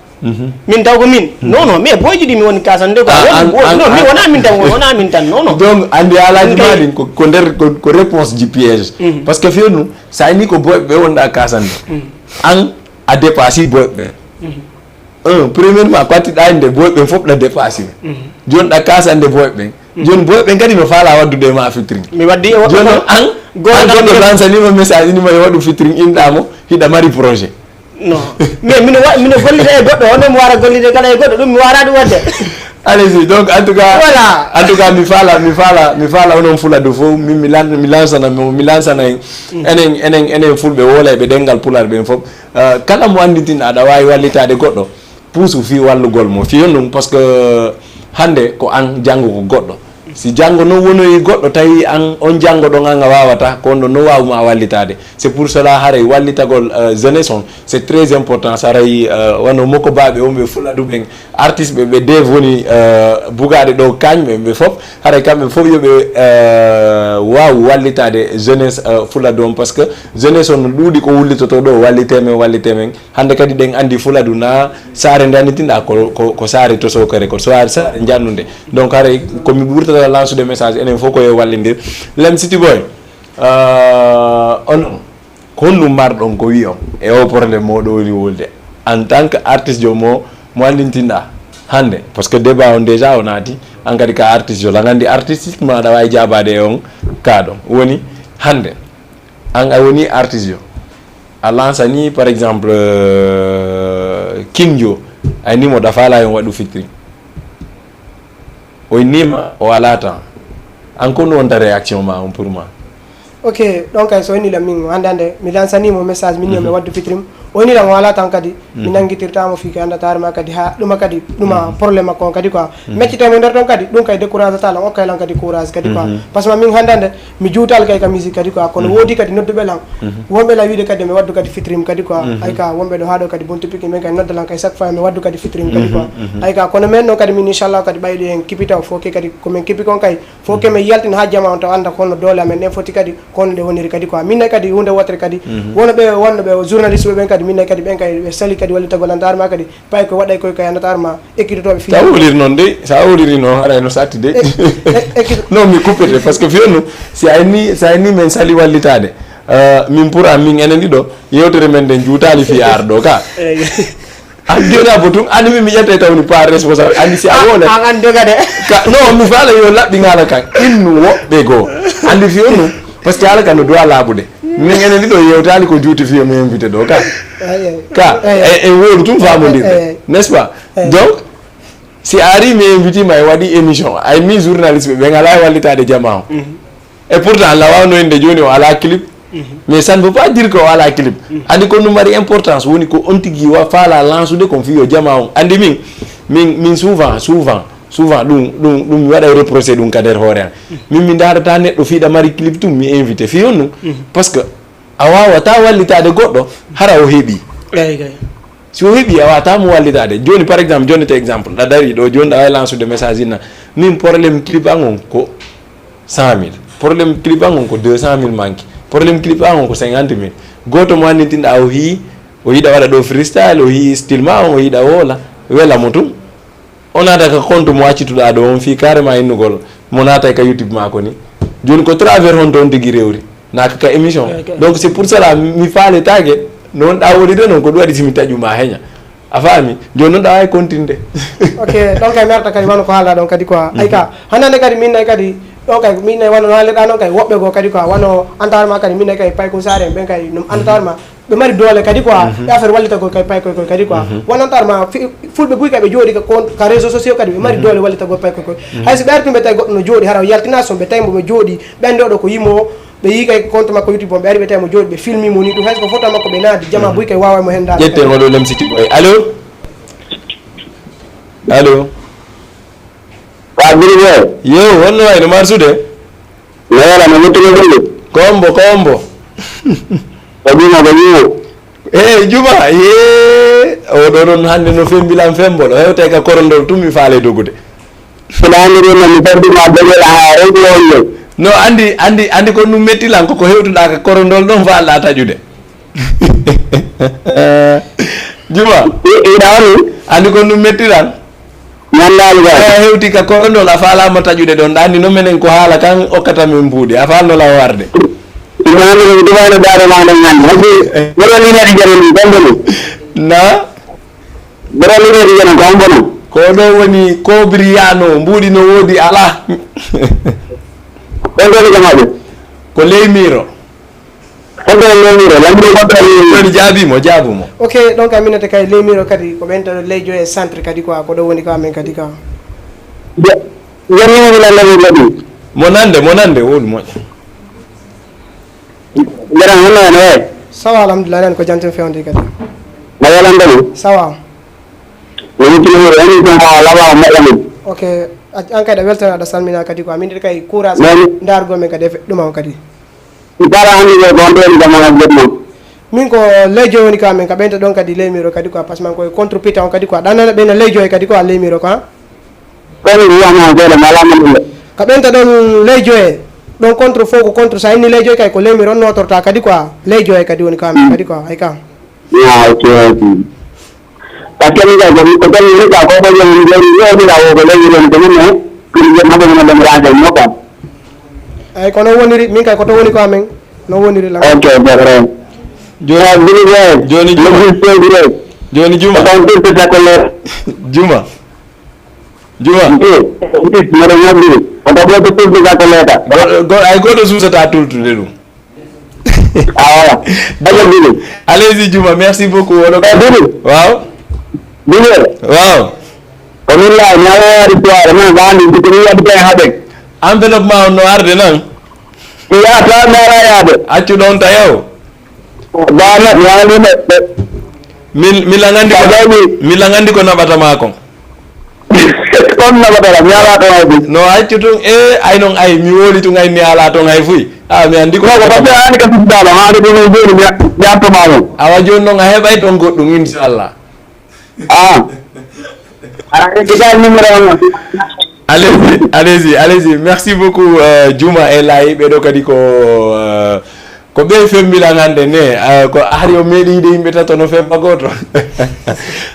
Min taw ko min. Non, non, mais boyji ɗi mi woni kasande ko. Non, mi wona min tan, wona min tan. Non, non. Donc andi alaji ma ɗin ko ko nder ko, ko réponse ji piège. Parce que fewnu sa ni ko boy ɓe wonɗa kasande. An a dépassé boy ɓe. Un, premièrement, ko attiɗa inde boy ɓen fof ɗa dépassé. Joni ɗa kasande boy ɓen. Joni boy ɓen kadi no faala waddude e ma featuring. Mi waddi e woɗɗo. Joni noon an an goɗɗo lansanima message inima yo waɗu featuring, inɗa mo, hiɗa mari projet. Non, mais mino wa- mino gollida e goɗɗo, hono mi wara gollide kala e goɗɗo, ɗum mi wara ɗum wadde. Allez-y. Donc en tout cas, voilà, en tout cas mi faala mi faala mi faala onon Fuladu fof, min mi lan- mi lansana mo mi lansana en enen enen enen fulɓe woolayɓe ɗengal pular ɓen fof. Kala mo anndintinɗa aɗa waawi wallitaade goɗɗo, puusu fii wallugol mo, fii honɗum? Parce que hannde ko an, janngo ko goɗɗo. Si janngo noon wonoyi goɗɗo, tawi an on janngo ɗon an a waawataa, ko on ɗon no waawuma wallitaade. C'est pour cela haray wallitagol jeunesse on c'est très important. So haray wano moko baaɓe on ɓe Fuladu ɓen, artiste ɓe ɓe Dave woni bugaade ɗo, kañɓe ɓe fof, haray kamɓe fof yo ɓe waaw wallitaade jeunesse Fuladu on, parce que jeunesse on no ɗuuɗi ko wullitotoo ɗo, wallitee men, wallitee men. Hannde kadi ɗen anndi Fuladu na saare nde annitinɗa ko, ko, ko saare tosokere, ko saare, saare njannunde. Donc haray ko mi ɓurtata lansude message enen fof ko yo wallindir. Lem City Boy, onon ko honɗum marɗon ko wi'on e o problème mo ɗo woni wolde en tant que artiste jo mo mo anndintinɗa hannde? Parce que débat on déjà o naati, an kadi ka artiste jo, lan anndi artistiquement aɗa waawi jaabaade e on ka ɗon woni hannde. An a woni artiste jo, a lansani par exemple King Jo, ay ni mo da faala yon waɗu featuring, o innima o ala temps, an ko no wonta réaction ma on pour ma? Ok, donc ay so inni la min hande hande mi lansani mo message min yo mi waɗu featuring, o inni la o ala temps kadi mi nanngitirtaamo fii ko anndataa ma kadi haa ɗuma kadi ɗuma problème makko on kadi quoi. Meccitee mo nder ɗon kadi ɗum kay décourage ata lan okkay lan kadi courage kadi quoi. Parce que min hande hande mi juutaali kay ka musique kadi quoi, kono woodi kadi nodduɓe lan wonɓe lan wiide kadi mi waddu kadi featuring kadi quoi. Ay ka wonɓe ɗo haa ɗo kadi Buntu Pikin ɓen kadi nodda lan kay chaque fois mi waddu kadi featuring kadi quoi. Ay ka kono men ɗon kadi min inchallah kadi ɓayɗo en kipita o fof ke kadi ko min kipi kon kay fof ke min yaltina haa jama on taw annda ko honno doole amen ɗen foti kadi ko honno ɗe woniri kadi quoi. Min ne kadi huunde wootere kadi wonɓe wonno ɓe journaliste ɓe ɓen kadi min ne kadi ɓen kadi ɓe sali kadi wallitagol anndaar ma kadi pay ko waɗay koy kay anndaar ma ekkitotoɓe fi. Sa wowliri noon de, sa wowliri noon haray no satti de. Non mi coupete parce que fiyonno si ayni si ayni min sali wallitade min pour am min enen ɗiɗo yewtere men nden juutali fi ar ɗo ka. An joni a botum an min mi ƴetta e tawni pas responsable andi si a wole an an dogade. Ka non mi fala yo labbi ngala kan innu woɓɓe go andi fiyonno parce que ala kan no doit labude. Min enen ɗiɗo yewtali ko juuti fiyo mi invité ɗo ka ka en wolu tum famodirde n'est-ce pas? Donc si a ari mi invité ma e waɗi émission ay mi journaliste ɓe ɓe ngala e wallitade jama o et pourtant Allah wawno inde joni o ala clip mais ça ne veut pas dire que o ala clip andi ko ɗum mari importance woni ko on tigi wa fala lansude kon fiyo jama on andi min min min souvent souvent souvent ɗum ɗum ɗum mi waɗa reproché ɗum ka nder hoore an min mi darata neɗɗo fiɗa mari clip tum mi invité fi on ɗum parce que a wawata wallitade goɗɗo hara o heeɓi si o heeɓi a wata mo wallitade joni par exemple joni te exemple ɗa dari ɗo joni ɗa wawi lansude message inna min problème clip an on ko cent mille problème clip an on ko deux cent mille manque problème clip an on ko cinquante mille goto mo annitinɗa o hi o yiɗa waɗa ɗo freestyle o hi style ma on o yiɗa wola wela mo tum o naata ka compte mo accituɗa ɗo on fii carrément innugol mo naata ka youtube ma ko ni joni ko travers honto on tigi rewri naka ka émission donc c'est pour cela mi faletake non ɗa woni de non ko ɗum waɗi simi taƴuma heña a faami joni non ɗa wawi continde. Ok, donc ay merta kadi wano ko haalɗa ɗon kadi quoi ay ka hannande kadi min nay kadi Ɗon kay min nayi wano no haalirɗa noon kay woɓɓe goo kadi quoi wano antar ma kadi min nayi kay paykun saare en ɓen kay no antar ma ɓe mari doole kadi quoi e affaire wallitagol kay paykoy koy kadi quoi wano antar ma fulɓe buy kay ɓe jooɗi ka réseau sociaux kadi ɓe mari doole wallitagol paykoy koy hay so ɓe ari tun ɓe tawi goɗɗo no jooɗi hara yaltina son ɓe tawi mo ɓe jooɗi ɓen ɗo ɗo ko yimo ɓe yi kay compte makko youtube on ɓe ari ɓe tawi mo jooɗi ɓe filmi mo ni ɗum hay so ko photo makko ɓe naadi jama buy kay wawa mo hen dal ƴetten oɗo lemsiti boy allo allo Ka biri be. Yo, honno wayi no marsude? No wala no mutuno bulu. Kombo, kombo. Ko juma ko juma. Eh, juma. Ye. O ɗo ɗon hannde no fembilan fembol o hewtay ka korondol tun mi faale dogude. Mbiɗa anndi ɗum noon mi feddi ma dogel haa rewti wonde. No anndi anndi anndi ko ɗum metti lan koko hewtuɗa ka korondol ɗon faalɗa taƴude. Juma. Mbiɗa woni. Anndi ko ɗum metti lan. Ñanndaali ga. Aya hewti ka korondol a faalama taƴude ɗon ɗa anndi no menen ko haala kan okkata min mbuuɗi a faalno law warde. Mami ko ɗum dumayno daaro ma ɗon ñande. Hakki mboɗo lineede jano ɗum ɗon ɗon. Na. Mboɗo lineede jano ko hombo non. Ko ɗo woni kobriyano mbuuɗi no woodi ala. Ɗon ɗon jamaɓe. Ko ley miiro. Woni jaabi mo jaabu mo. Ok ɗon ka minete kay ley miro kadi ko ɓen to ley joye centre kadi quoi ko ɗo woni ko amen kadi ka. Mo nande mo nande wowlu moƴƴa. Sawa alhamdulillah nan ko jantin fewndi kadi. Sawa. Ok an kadi a weltana aɗa salmina kadi quoi min kay courage ndargol men kadi e feɗɗuma on kadi. Dara hannde ko ko on ɗoon jamana goɗɗo. Min ko leyjo woni ka min ka ɓeynta ɗon kadi leymiro kadi quoi parce que man koye contre pita on kadi quoi ɗannana ɓeyna leyjo e kadi quoi leymiro quoi. Kono mi wiyama seeɗa mi alaa mannde. Ka ɓeynta ɗon leyjo e ɗon contre fof ko contre so a inni leyjo e kay ko leymiro on notorta kadi quoi leyjo e kadi woni ka min kadi quoi ay ka. Ah, ok, ok. Parce que min kay ko ko tan woni ka ko ko jom jom jom ka wo ko lagi ren ko min ko jom habo mo dem raja mo ka. Ay ko non woniri min kay ko to woni ko amen no woniri la. Ok, d'accord. Joni joni juma. Joni juma. Juma. Juma. Mboɗo ñaɓɓiri. Ko tagoto tulde gakko leeta. Ay goto suusata tultude ɗum. Awa. Allez-y Juma, merci beaucoup. Wono ko Didi. Waaw. Didi. Waaw. Ko min la ñawa yaade soirée man bandi ko mi yadde haɓe. Enveloppe ma on no arde nan. Iya ta mara yaade. Accu ɗon tayaw. Bana yaade. Min min la ngandi ko min la ngandi ko naɓata ma kon. On naɓatara mi ala ɗon haydi. No accu tun e ay non ay mi woli tun ay mi ala ton hay fuy a mi andi ko ko parce que ani ka suddaɗo haade ɗum en joni mi attoma ɗon awa joni non a heɓay ton goɗɗum inchallah a aɗa ƴetti kay numéro on. Allez-y, allez-y, allez-y. Merci beaucoup euh, Juma et Laye ɓeɗo kadi ko euh, Ko ɓe fembilan hannde ne, ko hari o meeɗi yiide yimɓe tato no femba gooto.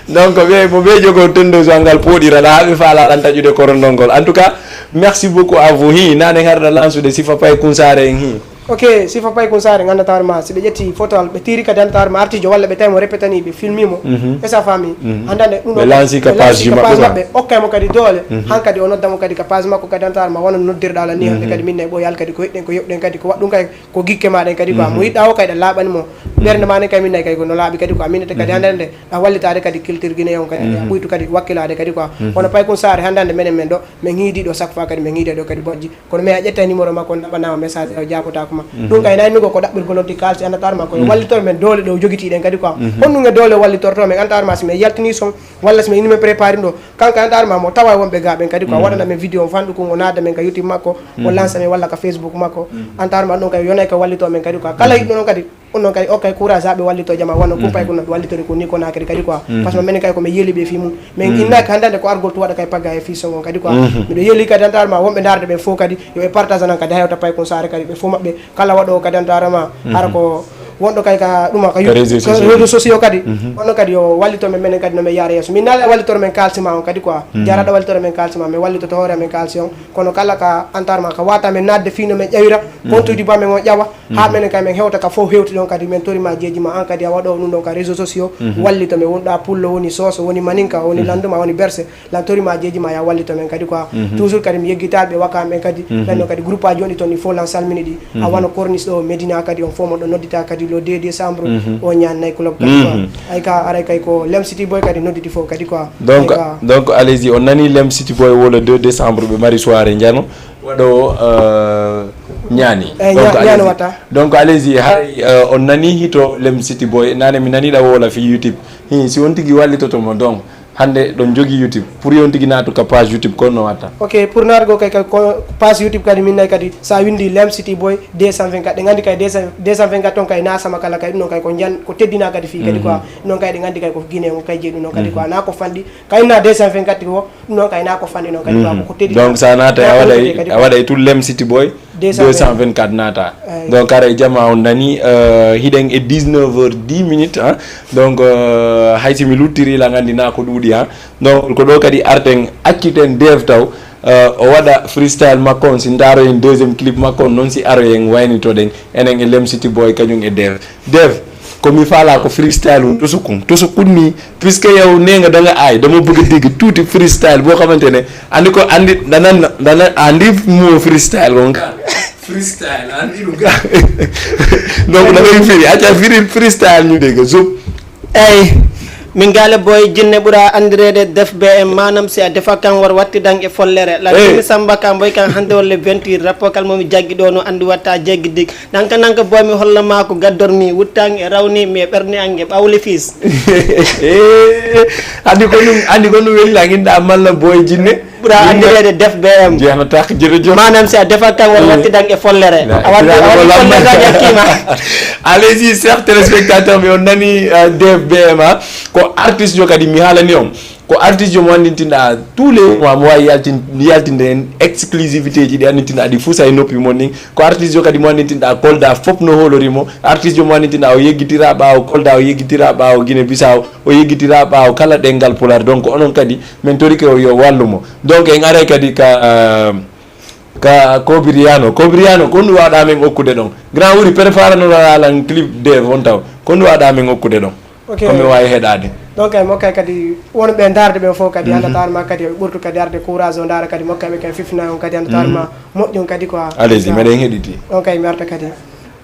Donc ɓe mo ɓe jogo tendo so ngal pooɗira ɗa ɓe faala ɗan taƴude korondol ngol. En tout cas, merci beaucoup à vous. Hi nane harɗa lansude sifa pay kunsaare en hi. Ok, sifa pay kunsaare nganndataa ma si ɓe ƴetti photo al ɓe tiiri ka dantaar ma artijo walla ɓe tawi mo répétani ɓe filmi mo. Est-ce que a faami? Hannde ɗum ɗo ɓe lansi ka page maɓɓe okkay mo kadi doole. Han kadi o nodda mo kadi ka page makko ka dantaar ma wano noddirɗa la ni hannde kadi min ne ɓoyal kadi ko heɗɗen ko yoɓɗen kadi ko waɗɗum kay. Ko gikke ma ɗen kadi quoi mo yiɗɗa o kay ɗa laaɓani mo ɓernde ma nden kay min nayi kay ko no laaɓi kadi quoi min ete kadi hannde hannde ɗa wallitaade kadi culture guinéen on kadi a ɓuytu kadi wakkilaade kadi quoi kono paykun saare hannde hannde menen men ɗo min hiidi ɗo chaque fois kadi min hiide ɗo kadi bojji kono mais a ƴetta numéro makko naɓanama message o jaabotako ma ɗum kay naynugo ko ɗaɓɓirgol on ti kalsi annatar ma koye wallitore men doole ɗo jogiti ɗen kadi quoi honɗum e doole wallitorto men antar ma si min yaltini son walla si min ini min préparé ɗo Kanko en taarima mo tawa e wonɓe ga ɓen kadi quoi waɗana men vidéo on fanɗu kun o naada men ka youtube makko o lansa men walla ka facebook makko en taarima ɗum kadi yonay ka wallito men kadi quoi kala yiɗɗo noon kadi on noon kadi okkay courage ha ɓe wallito jama wano kumpay ko no ɓe wallitori ko ni ko nakadi kadi quoi parce que minen kadi ko min yeeli ɓe fii mum min innaki hannde hannde ko argol tu waɗa kay pagga e fii songon kadi quoi miɗo yeeli kadi en taarima wonɓe ndaarde ɓen fof kadi yo ɓe partage anan kadi ha hewta pay kon saare kadi ɓe fof maɓɓe kala waɗowo kadi en taarima hara ko wonɗo kay ka ɗuma ka Ka réseaux ka sociaux. Réseaux sociaux kadi. Mhm. Onno kadi yo wallito men, menen kadi no men yaara yeeso. Min naala wallitoro men kaalisi ma on kadi quoi. Mhm. Jaraɗo wallitoro men kaalisi ma, men wallitoto hoore men kaalisi on. Kono kala ka antar ma ka wata men nadde fino men ƴawira. Mhm. Kontuji ba men on ƴawa. Ha Mhm. menen kay men hewta ka fof hewti ɗon kadi men tori ma jeeji ma an kadi a waɗo ɗum ɗon ka réseaux sociaux. Mhm. Wallito men wonɗa pullo woni soso woni maninka woni Mhm. landuma woni berse. Lan tori ma jeeji ma ya wallito men kadi quoi. Mhm. Toujours kadi mi yeggitaɓe waka men kadi. Mhm. Ɓen ɗon kadi groupe aji wonɗi toon ɗi fof lan salmini ɗi. Mhm. A wano corniche ɗo Médina kadi on fof mo ɗo noddita kadi le deux décembre. Mhm. O ñaan nay club kadi quoi. Mhm. Ay ka aray kay ko Lem City Boy kadi nodditi fof kadi quoi. Donc, Ay ka donc allez-y, on nani Lem City Boy wo le deux décembre ɓe mari soirée njano. Waɗo, euh, ñaani. Eh, Donc, ña-, ñaano allez-y. watta. Donc allez-y, hay, euh, on nani hito Lem City Boy. Nane mi nani ɗa wola fi YouTube. Hi, si on tigi wallitoto mo donc. Hannde ɗon jogi YouTube. Pour yon tigi naatu ka page YouTube ko no watta? Ok, pour naatugo kay, kay ko page YouTube kadi min nay kadi sa windi Lem City Boy deux cent vingt-quatre. Ɗe nganndi kay deux cent, deux cent vingt-quatre ton kay na sama kala kay ɗum non kay ko njan ko teddina kadi fii kadi quoi. Mhm. Ɗum non kay ɗe nganndi kay ko Guinée on kay jeyi ɗum non kadi quoi. Mhm. Na ko fanɗi kay na deux cent vingt-quatre ko ɗum non kay na ko fanɗi non kadi quoi. Mhm. Ko ko teddina. Donc sa naata a waɗay, a waɗay tout Lem City Boy. Deux cent vingt. Deux cent vingt-quatre naata. Eyi. Donc aray jama on nani, euh, hiɗen e dix-neuf heures dix minutes, hein. Donc, euh, hay si mi luttiri la nganndi na ko ɗuuɗi, hein. Donc ko ɗo kadi arten acciten Dave taw, euh, o waɗa freestyle makko on, si ndaaro en deuxième clip makko on, noon si aro en waynitoɗen enen e Lem City Boy kañum e Dave. Dave, ko mi faala ko freestyle on, tusukun, tusukun ni, puisque yow nee nga da nga aay, dama bëgg a dégg tuuti freestyle boo xamante ne, andi ko, andi, dana, dana, andi mo freestyle on ka. Freestyle, andi ɗum ka. Donc, da ngay firi, acca firi freestyle ñu dégg, zup. Eyi, min gaale boy jinne ɓura anndireede Def B M, maanaam si a defa kan war watti dan e follere. La Eyi. Tini Samba kan boy kan hannde walla vingt-huit, rappo kal mo mi jaggi ɗo no anndi watta jeggi dig. Nanka nanka boy mi holla ma ko gaddor mi, wuttang e rawni mi e ɓerni an e ɓawle fis. Andi ko ɗum, andi ko ɗum weli la ginɗa malla boy jinne. Ɓura anndireede Def B M. Jeehna tak, jërëjëf. Maanaam si a defa kan walla Eh. watti dan e follere. La A watti, a ilaha watti illallah. Follere a jakkima. Allez-y, chers téléspectateurs, mais on nani, euh, Def B M, hein. Ko artiste jo kadi mi haalani on. Ko artiste jo mo anndintinɗa tous les mois mo wawi yaltin, yaltinde en exclusivité ji ɗi anndintinɗa ɗi fusa e noppi mon ni. Ko artiste jo kadi mo anndintinɗa Kolda fop no hoolori mo. Artiste jo mo anndintinɗa o yeggitira ɓaawo Kolda, o yeggitira ɓaawo Guinée Bissau, o yeggitira ɓaawo kala ɗengal Pulaar. Donc onon kadi min torike o yo wallu mo. Donc en aray kadi ka, euh, ka Kobriano. Kobriano, ko ndu waɗa men okkude ɗon? Grand Wuri, préparé no waɗa lan clip Dave on taw. Ko ndu waɗa men okkude ɗon? Ok. Ko mi wawi heɗade. Donc, eh, mo kay kadi wonɓe ndaarde ɓe fof kadi, Mhm. hannde taar ma kadi, ɓe ɓurtu kadi arde courage o ndaara kadi, mo kay ɓe kay fifna on kadi, hannde taar ma Mhm. moƴƴi on kadi quoi. Allez-y, meɗen heɗiti. Donc, eh, mi arta kadi.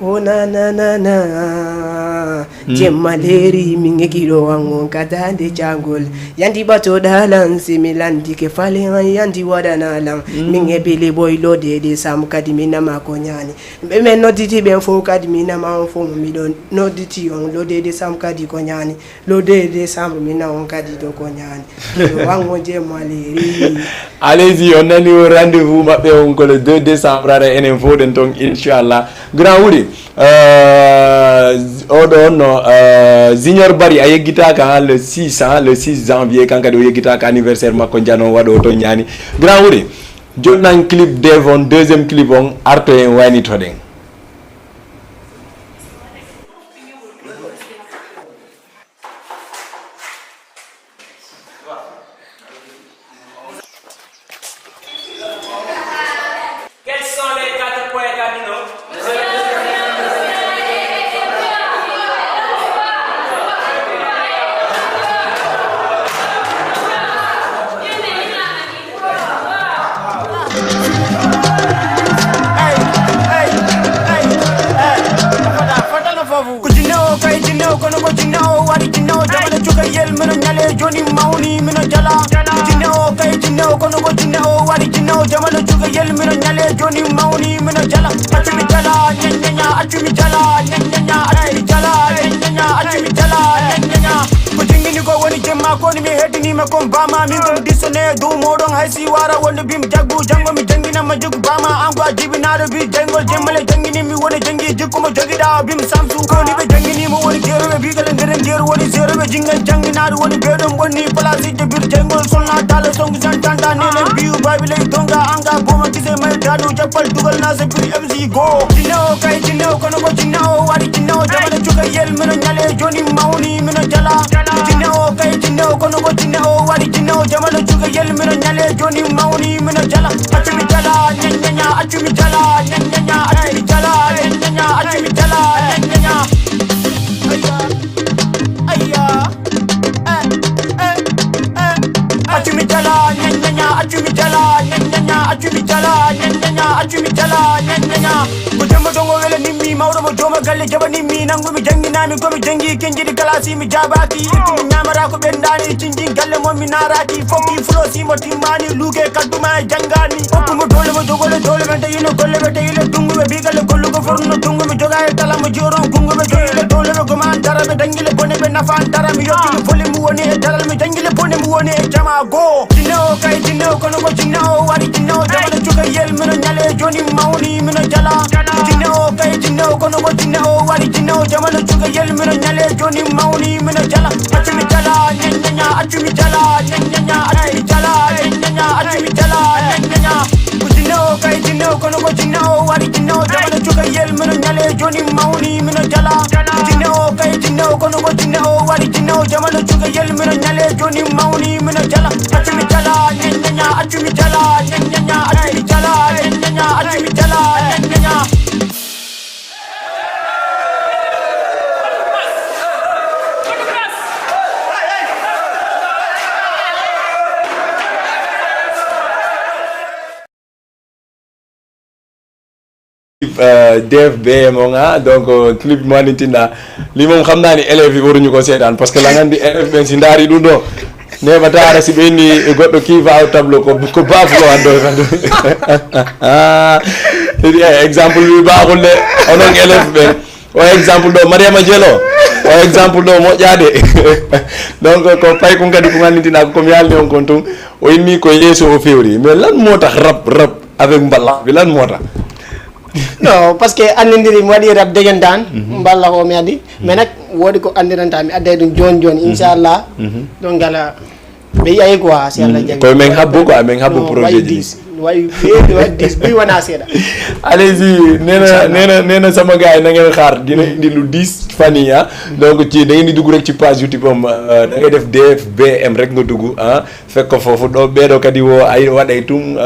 O na na na na. Mm. Jemma leeri, min e giɗo an on ka daande jangol. Yandi ɓatoɗa lan, si mi landike fale an yandi waɗana lan. Mm. Min e bili boy lodede sam kadi mi nama ko ñaani. Ɓe men nodditi ɓen fof kadi mi nama on fof miɗo nodditi on lodede sam kadi ko ñaani. Le deux décembre, mi na on kadi to ko ñaani. Miɗo wango je maleri. Allez-y, on nani o rendez-vous maɓɓe on ko le deux décembre, ara enen fof ɗen ton, inchallah. Grand Wuri, euh, oɗo on no, euh, Junior Bari, a yeggitaka, hein, le six, hein, le six janvier, kan kadi o yeggitaka anniversaire makko, jano waɗo to ñaani. Grand Wuri, jonnan clip Dave on, deuxième clip on, arto en waynitoɗen. Quels sont les quatre points cardinaux? Ko jinne o kay jinne o, kono ko jinne o wari jinne o. Jamano cuka yel mino ñale, joni mawni mino jala. Jinne o kay jinne o, kono ko jinne o wari jinne o. Jamano cuka yel mino ñale, joni mawni mino jala. Accu mi jala, ñaññaña, accu mi jala, ñaññaña, accu mi jala, ñaññaña, accu mi jala, ñaññaña. Ko jangini ko woni jemma, kono mi heddinima kon bama. Min kon dissone dow moɗon, hay si wara wonde bim jaggu. Jango mi jangina ma joggu bama. An ko a jibinaɗo bi jangol jemmale, jangini mi woni jangi jikku mo jogiɗa o bim samsu. Koni ɓe jangini mo woni jeroɓe bi kala nderen jeru woni jeroɓe jingal janginaɗo woni beɗon bonni place de bir jangol sonna dala songu san tanta nenen biu babi lay donga anga boma kise may dadu jappal dugal na se puri M C go. Jinne o kay jinne o kono ko jinne o wari jinne o jamane Yel mino ñale joni mawni mino jala. Jinne o kay jinne o kono ko jinne o wari jinne o jamano juga yel mino ñale joni mawni mino jala. Accu mi jala ñañaña accu mi jala ñañaña accu mi jala ñañaña accu mi jala ñañaña. Ayya ayya. Eh, eh, eh, eh. Accu mi jala ñañaña accu mi jala ñañaña accu mi jala ñañaña accu mi jala ñañaña. Ko jemma dongo wele nimmi mawɗo mo jooma galle jaɓa nimmi nangu mi jannginami komi janngi kenjiɗi kalasi mi jaabaki ittumi ñamata ko ɓendani cinjin galle mo mi naraki fokki fulo simo timmani luuke kadduma e janngani hokkumo dole mo jogole dole ɓe dayino golle ɓe dayile dungu ɓe bi galle gollugo forno dungu mi joga e tala mo jiyoron gungu ɓe joyile dole ɓe goma an dara ɓe dangile bone ɓe nafa an dara mi yokkimi foli mo woni e daral mi jangile bone mo woni e jama goo jinne o kay jinne o kono ko jinne o wari jinne o jamano juga yel mino ñale joni mawni mino jala jinne o kay jinne o kono ko jinne o wari jinne o jamano juga yel mino ñale joni mawni mino jala accu mi jala ñañaña accu mi jala ñañaña accu mi jala ñañaña accu mi jala ñañaña. Ko jinne o kay jinne o kono ko jinne o wari jinne o jamano juga yel mino ñale joni mawni mino jala jinne o kay jinne o kono ko jinne o wari jinne o jamano juga yel mino ñale joni mawni mino jala accu mi jala ñañaña accu mi jala ñañaña accu mi jala ñañaña accu mi jala ñañaña. D F B M on a donc clip mo annitinɗa li moom xam naa ni élèves yi waruñu ko seetaan parce que la ngandi élèves ɓen si ndaari ɗum ɗo neɓata ara si ɓe inni goɗɗo kiifa aw tableau ko ko bafulo anndo tan. Exemple wi bakol de onon élèves ɓen o exemple ɗo Mariama Dielo o exemple ɗo moƴƴade. Donc ko pay kon kadi ko ngannditinaa ko komi yaalni on kon tun o inni ko yeeso o fewri mais lan moo tax rap rap avec mballa bi lan moo tax? Non parce que anndindiri mi waɗi rap degentan mballa ko mi addi mais nag woodi ko anndiranta mi adday ɗum jooni jooni inchallah. Donc ala ɓe yayi quoi si allah jaɓi koye men habbo quoi men habbo projet ji. Wayi ɓeeɗi waɗi dis buy wona seeɗa. Allez-y nena nena nena sama gars yi na ngeen xaar dina indi lu dis fan yi ah. Donc ci da ngeen di dugg rek ci page YouTube am da ngay def D F B M rek nga dugg ah. Fekk ko foofu ɗo ɓeeɗo kadi wo ay waɗay tum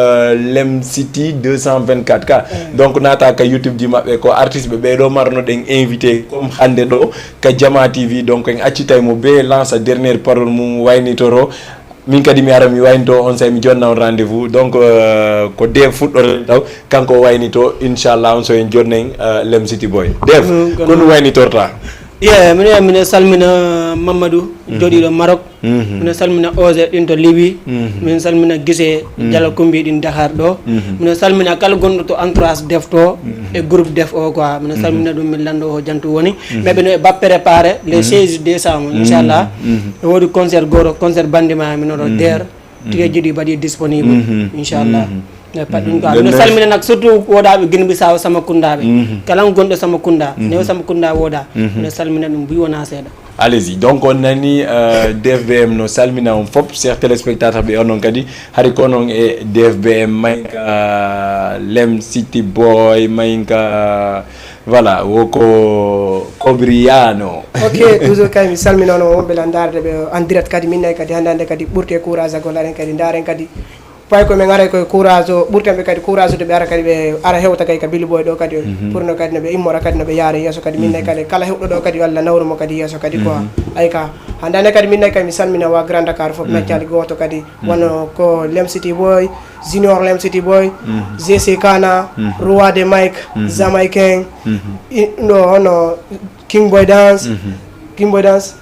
lem city deux cent vingt-quatre ka. Donc naata ka YouTube ji maɓɓe ko artiste ɓe ɓeeɗo marno ɗen invité comme hannde ɗo ka Jama T V. Donc en accitay mo be lança dernière parole mum waynitoro min kadi mi ara mi waynito on say mi jonna on rendez-vous donc ko Dev fuɗɗoren taw kanko o waynito inchallah on so en jonnen lem city boy. Dev ko ɗum waynitorta? Ye mine mine salmina Mamadou jooɗiiɗo Maroc. Mine salmina Ose ɗin to Libi. Min salmina Gise Jala Kumbi ɗin Dakar ɗo. Mine salmina kala gonɗo to entourage Def to e groupe Def o quoi mine salmina ɗum min lanndo o jantu woni. Mais ɓe no e ba préparé les seize décembre inchallah. E woodi concert goro concert bandima mino ɗo Der. Tike jiɗi mbaɗi disponible inchallah. E pat ɗum quoi mino salmina nak surtout woɗaɓe Guinée Bissau Samakunda ɓe. Kala gonɗo Samakunda newo Samakunda woɗa mino salmina ɗum buy wona seeɗa. Allez-y donc on nani D F B M no salmina on fop chers téléspectateurs ɓe onon kadi hari ko onon e D F B M mayka Lem City Boy mayka. Voilà woko Cobriano. Ok, toujours kay mi salminono wonɓe lan ndaarde ɓe en direct kadi min nayi kadi hannde hannde kadi ɓurte courage agol aɗen kadi ndaaren kadi. Payi ko min aray koye courage o ɓurten ɓe kadi courage ude ɓe ara kadi ɓe ara hewta kay ka Billy Boy ɗo kadi pour no kadi no ɓe immora kadi no ɓe yaara yeeso kadi min nayi kadi kala hewɗo ɗo kadi yo Allah nawru mo kadi yeeso kadi quoi. Ay ka hannde hannde kadi min nayi kadi mi salmina wa Grand Dakar fof mi accali gooto kadi wano ko Lem City Boy, Junior Lem City Boy, G C Kana, Roi de Mike, Jamaïcain, ɗo hono King Boy Dance, King Boy Dance,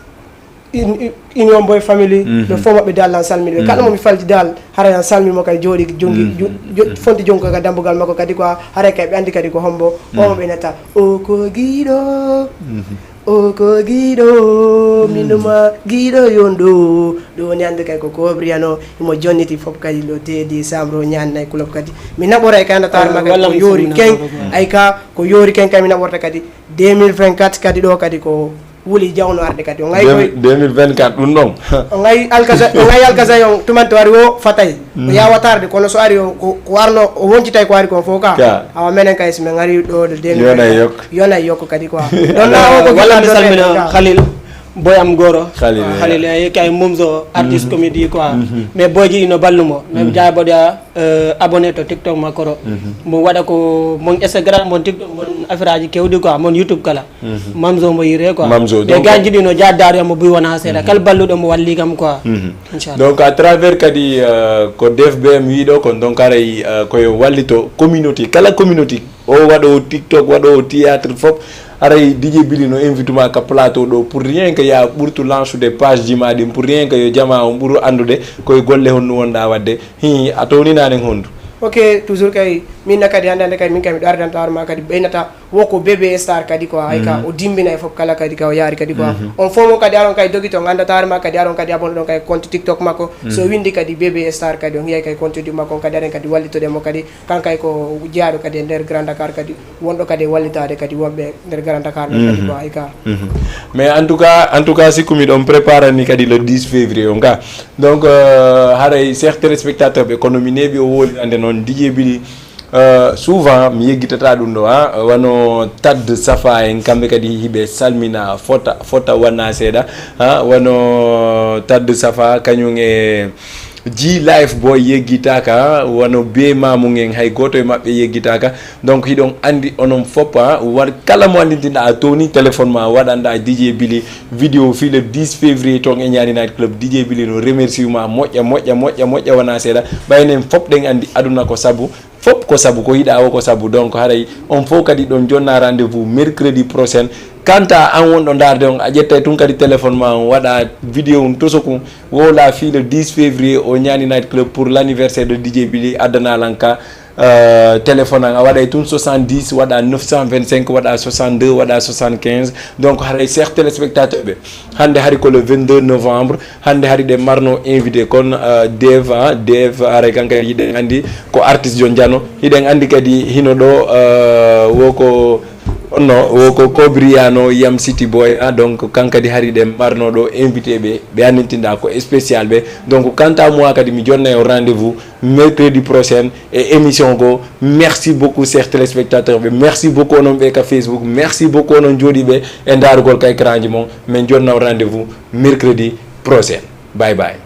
Union Boy Family, ɓe fof maɓɓe dal an salmini ɓe kala mo mi falti dal haray an salmi mo kadi jooɗi jongi fonti jonko ka dambugal makko kadi ko haray kay ɓe andi kadi ko hombo omo ɓe netta o ko giɗo. O ko giɗo minuma giɗo yonɗo. Ɗum woni hannde kay ko Cobriano himo jonniti fof kadi le deux décembre o ñaannay club kadi mi naɓoray kay nataare makko ko yoori ken. Ay ka ko yoori ken kay mi naɓorta kadi deux mille vingt-quatre kadi ɗo kadi ko wuli jawno arde kadi o ngay koy. Deux mille vingt-quatre ɗum ɗon. O ngay alkasa o ngay alkasa yon tumanto ari o fatay o yawa tarde kono so ari o ko ko arno o woncitay ko ari kon fof ka Ka. Awa menen kay so men ari ɗo ɗo deux mille Yonay yokk. Yonay yokko kadi quoi. Ɗon na o ko Walla mi gila salmina ɗon Khalil, boy am goro. Khalil, yeah. Khalil, eh, kay momzo artiste comédie quoi. Mais boyji ino ballumo. Même jaaboɗa abonné to TikTok makko ɗo. Mo waɗa ko mon Instagram mon TikTok mon affaire aji kewɗi quoi mon YouTube kala. Mamzo mo yire quoi. Mamzo, Ɓe donc- ganji ɗino jaddaru mo buy wona seeɗa kala balluɗo mo walli kam quoi. Inchallah. Donc à travers kadi euh, ko Def B M wiɗo kon, donc haray euh, koyo wallito communauté, kala communauté, o waɗowo TikTok, waɗowo théâtre, fof. Haray DJ Billy no invite ma ka plateau ɗo pour rien que ya ɓurtu lansude page ji ma ɗin, pour rien que yo jama on ɓuru andude koye golle honno wonɗa wadde. Hi a towninanen hondu. Ok, toujours kay min na kadi hannde hannde kay min kay miɗo ardanta hoore ma kadi ɓeynata woko bébé star kadi quoi. Hay ka o dimbina e fof kala kadi ka o yaari kadi quoi. On fof mo kadi aron kay dogi ton anndata hoore ma kadi aron kadi abonne ɗon kay compte TikTok makko. So windi kadi bébé star kadi on yiyay kay compte du makko on kadi aren kadi wallitoɗen mo kadi. Kan kay ko jeyaaɗo kadi e nder Grand Dakar kadi wonɗo kadi e wallitaade kadi wonɓe nder Grand Dakar ɓe kadi quoi. Hay ka Mais en tout cas, en tout cas, si kumi ɗon préparani kadi le dix février on ka. Donc euh, haray chers téléspectateurs ɓe kono mi neeɓi o wolirande noon DJ Billy. Euh, souvent mi yeggitata ɗum ɗo ha wano Tad Safa en kamɓe kadi hiɓe salmina fota fota wona seeɗa. Ha wano Tad Safa kañum e G Life Boy yeggitaka, wano be mamu ngen hay goto e maɓɓe yeggitaka. Donc hiɗon andi onon fop ha war kala mo andintinɗa a towni téléphone ma waɗanɗa DJ Billy vidéo fii le dix février ton e Ñaani Night Club. DJ Billy no remercie ma moƴƴa moƴƴa moƴƴa moƴƴa wona seeɗa. Ɓaynen fop ɗen andi aduna ko sabu fop ko sabu ko yiɗa o ko sabu. Donc haray on fof kadi ɗon jonna rendez-vous mercredi prochain. Kanta an wonɗo ndarde on a ƴettay tun kadi téléphone ma on waɗa vidéo on toso kun wowla fii le dix février o Ñaani Night Club pour l'anniversaire de DJ Billy addanalan ka. Euh, téléphone an a waɗay tun soixante-dix waɗa neuf cent vingt-cinq waɗa soixante-deux waɗa soixante-quinze. Donc haray chers téléspectateur ɓe hannde hari ko le vingt-deux novembre. Hannde hari ɗen marno invité kon euh, Dave ha Dave haray kan kadi hiɗen andi ko artiste jon jano hiɗen andi kadi hino ɗo euh, woko onno woko Cobriano Yam City Boy ha. Donc kan kadi hari ɗen marno ɗo invité ɓe ɓe andintinɗa ko spécial ɓe. Donc kanta moi kadi mi jonnay o rendez-vous mercredi prochain e émission go. Merci beaucoup chers téléspectateurs ɓe, merci beaucoup onon ɓe ka Facebook, merci beaucoup onon jooɗiɓe e ndarugol ka écran ji mon. Min jonna on rendez-vous mercredi prochain. Bye bye.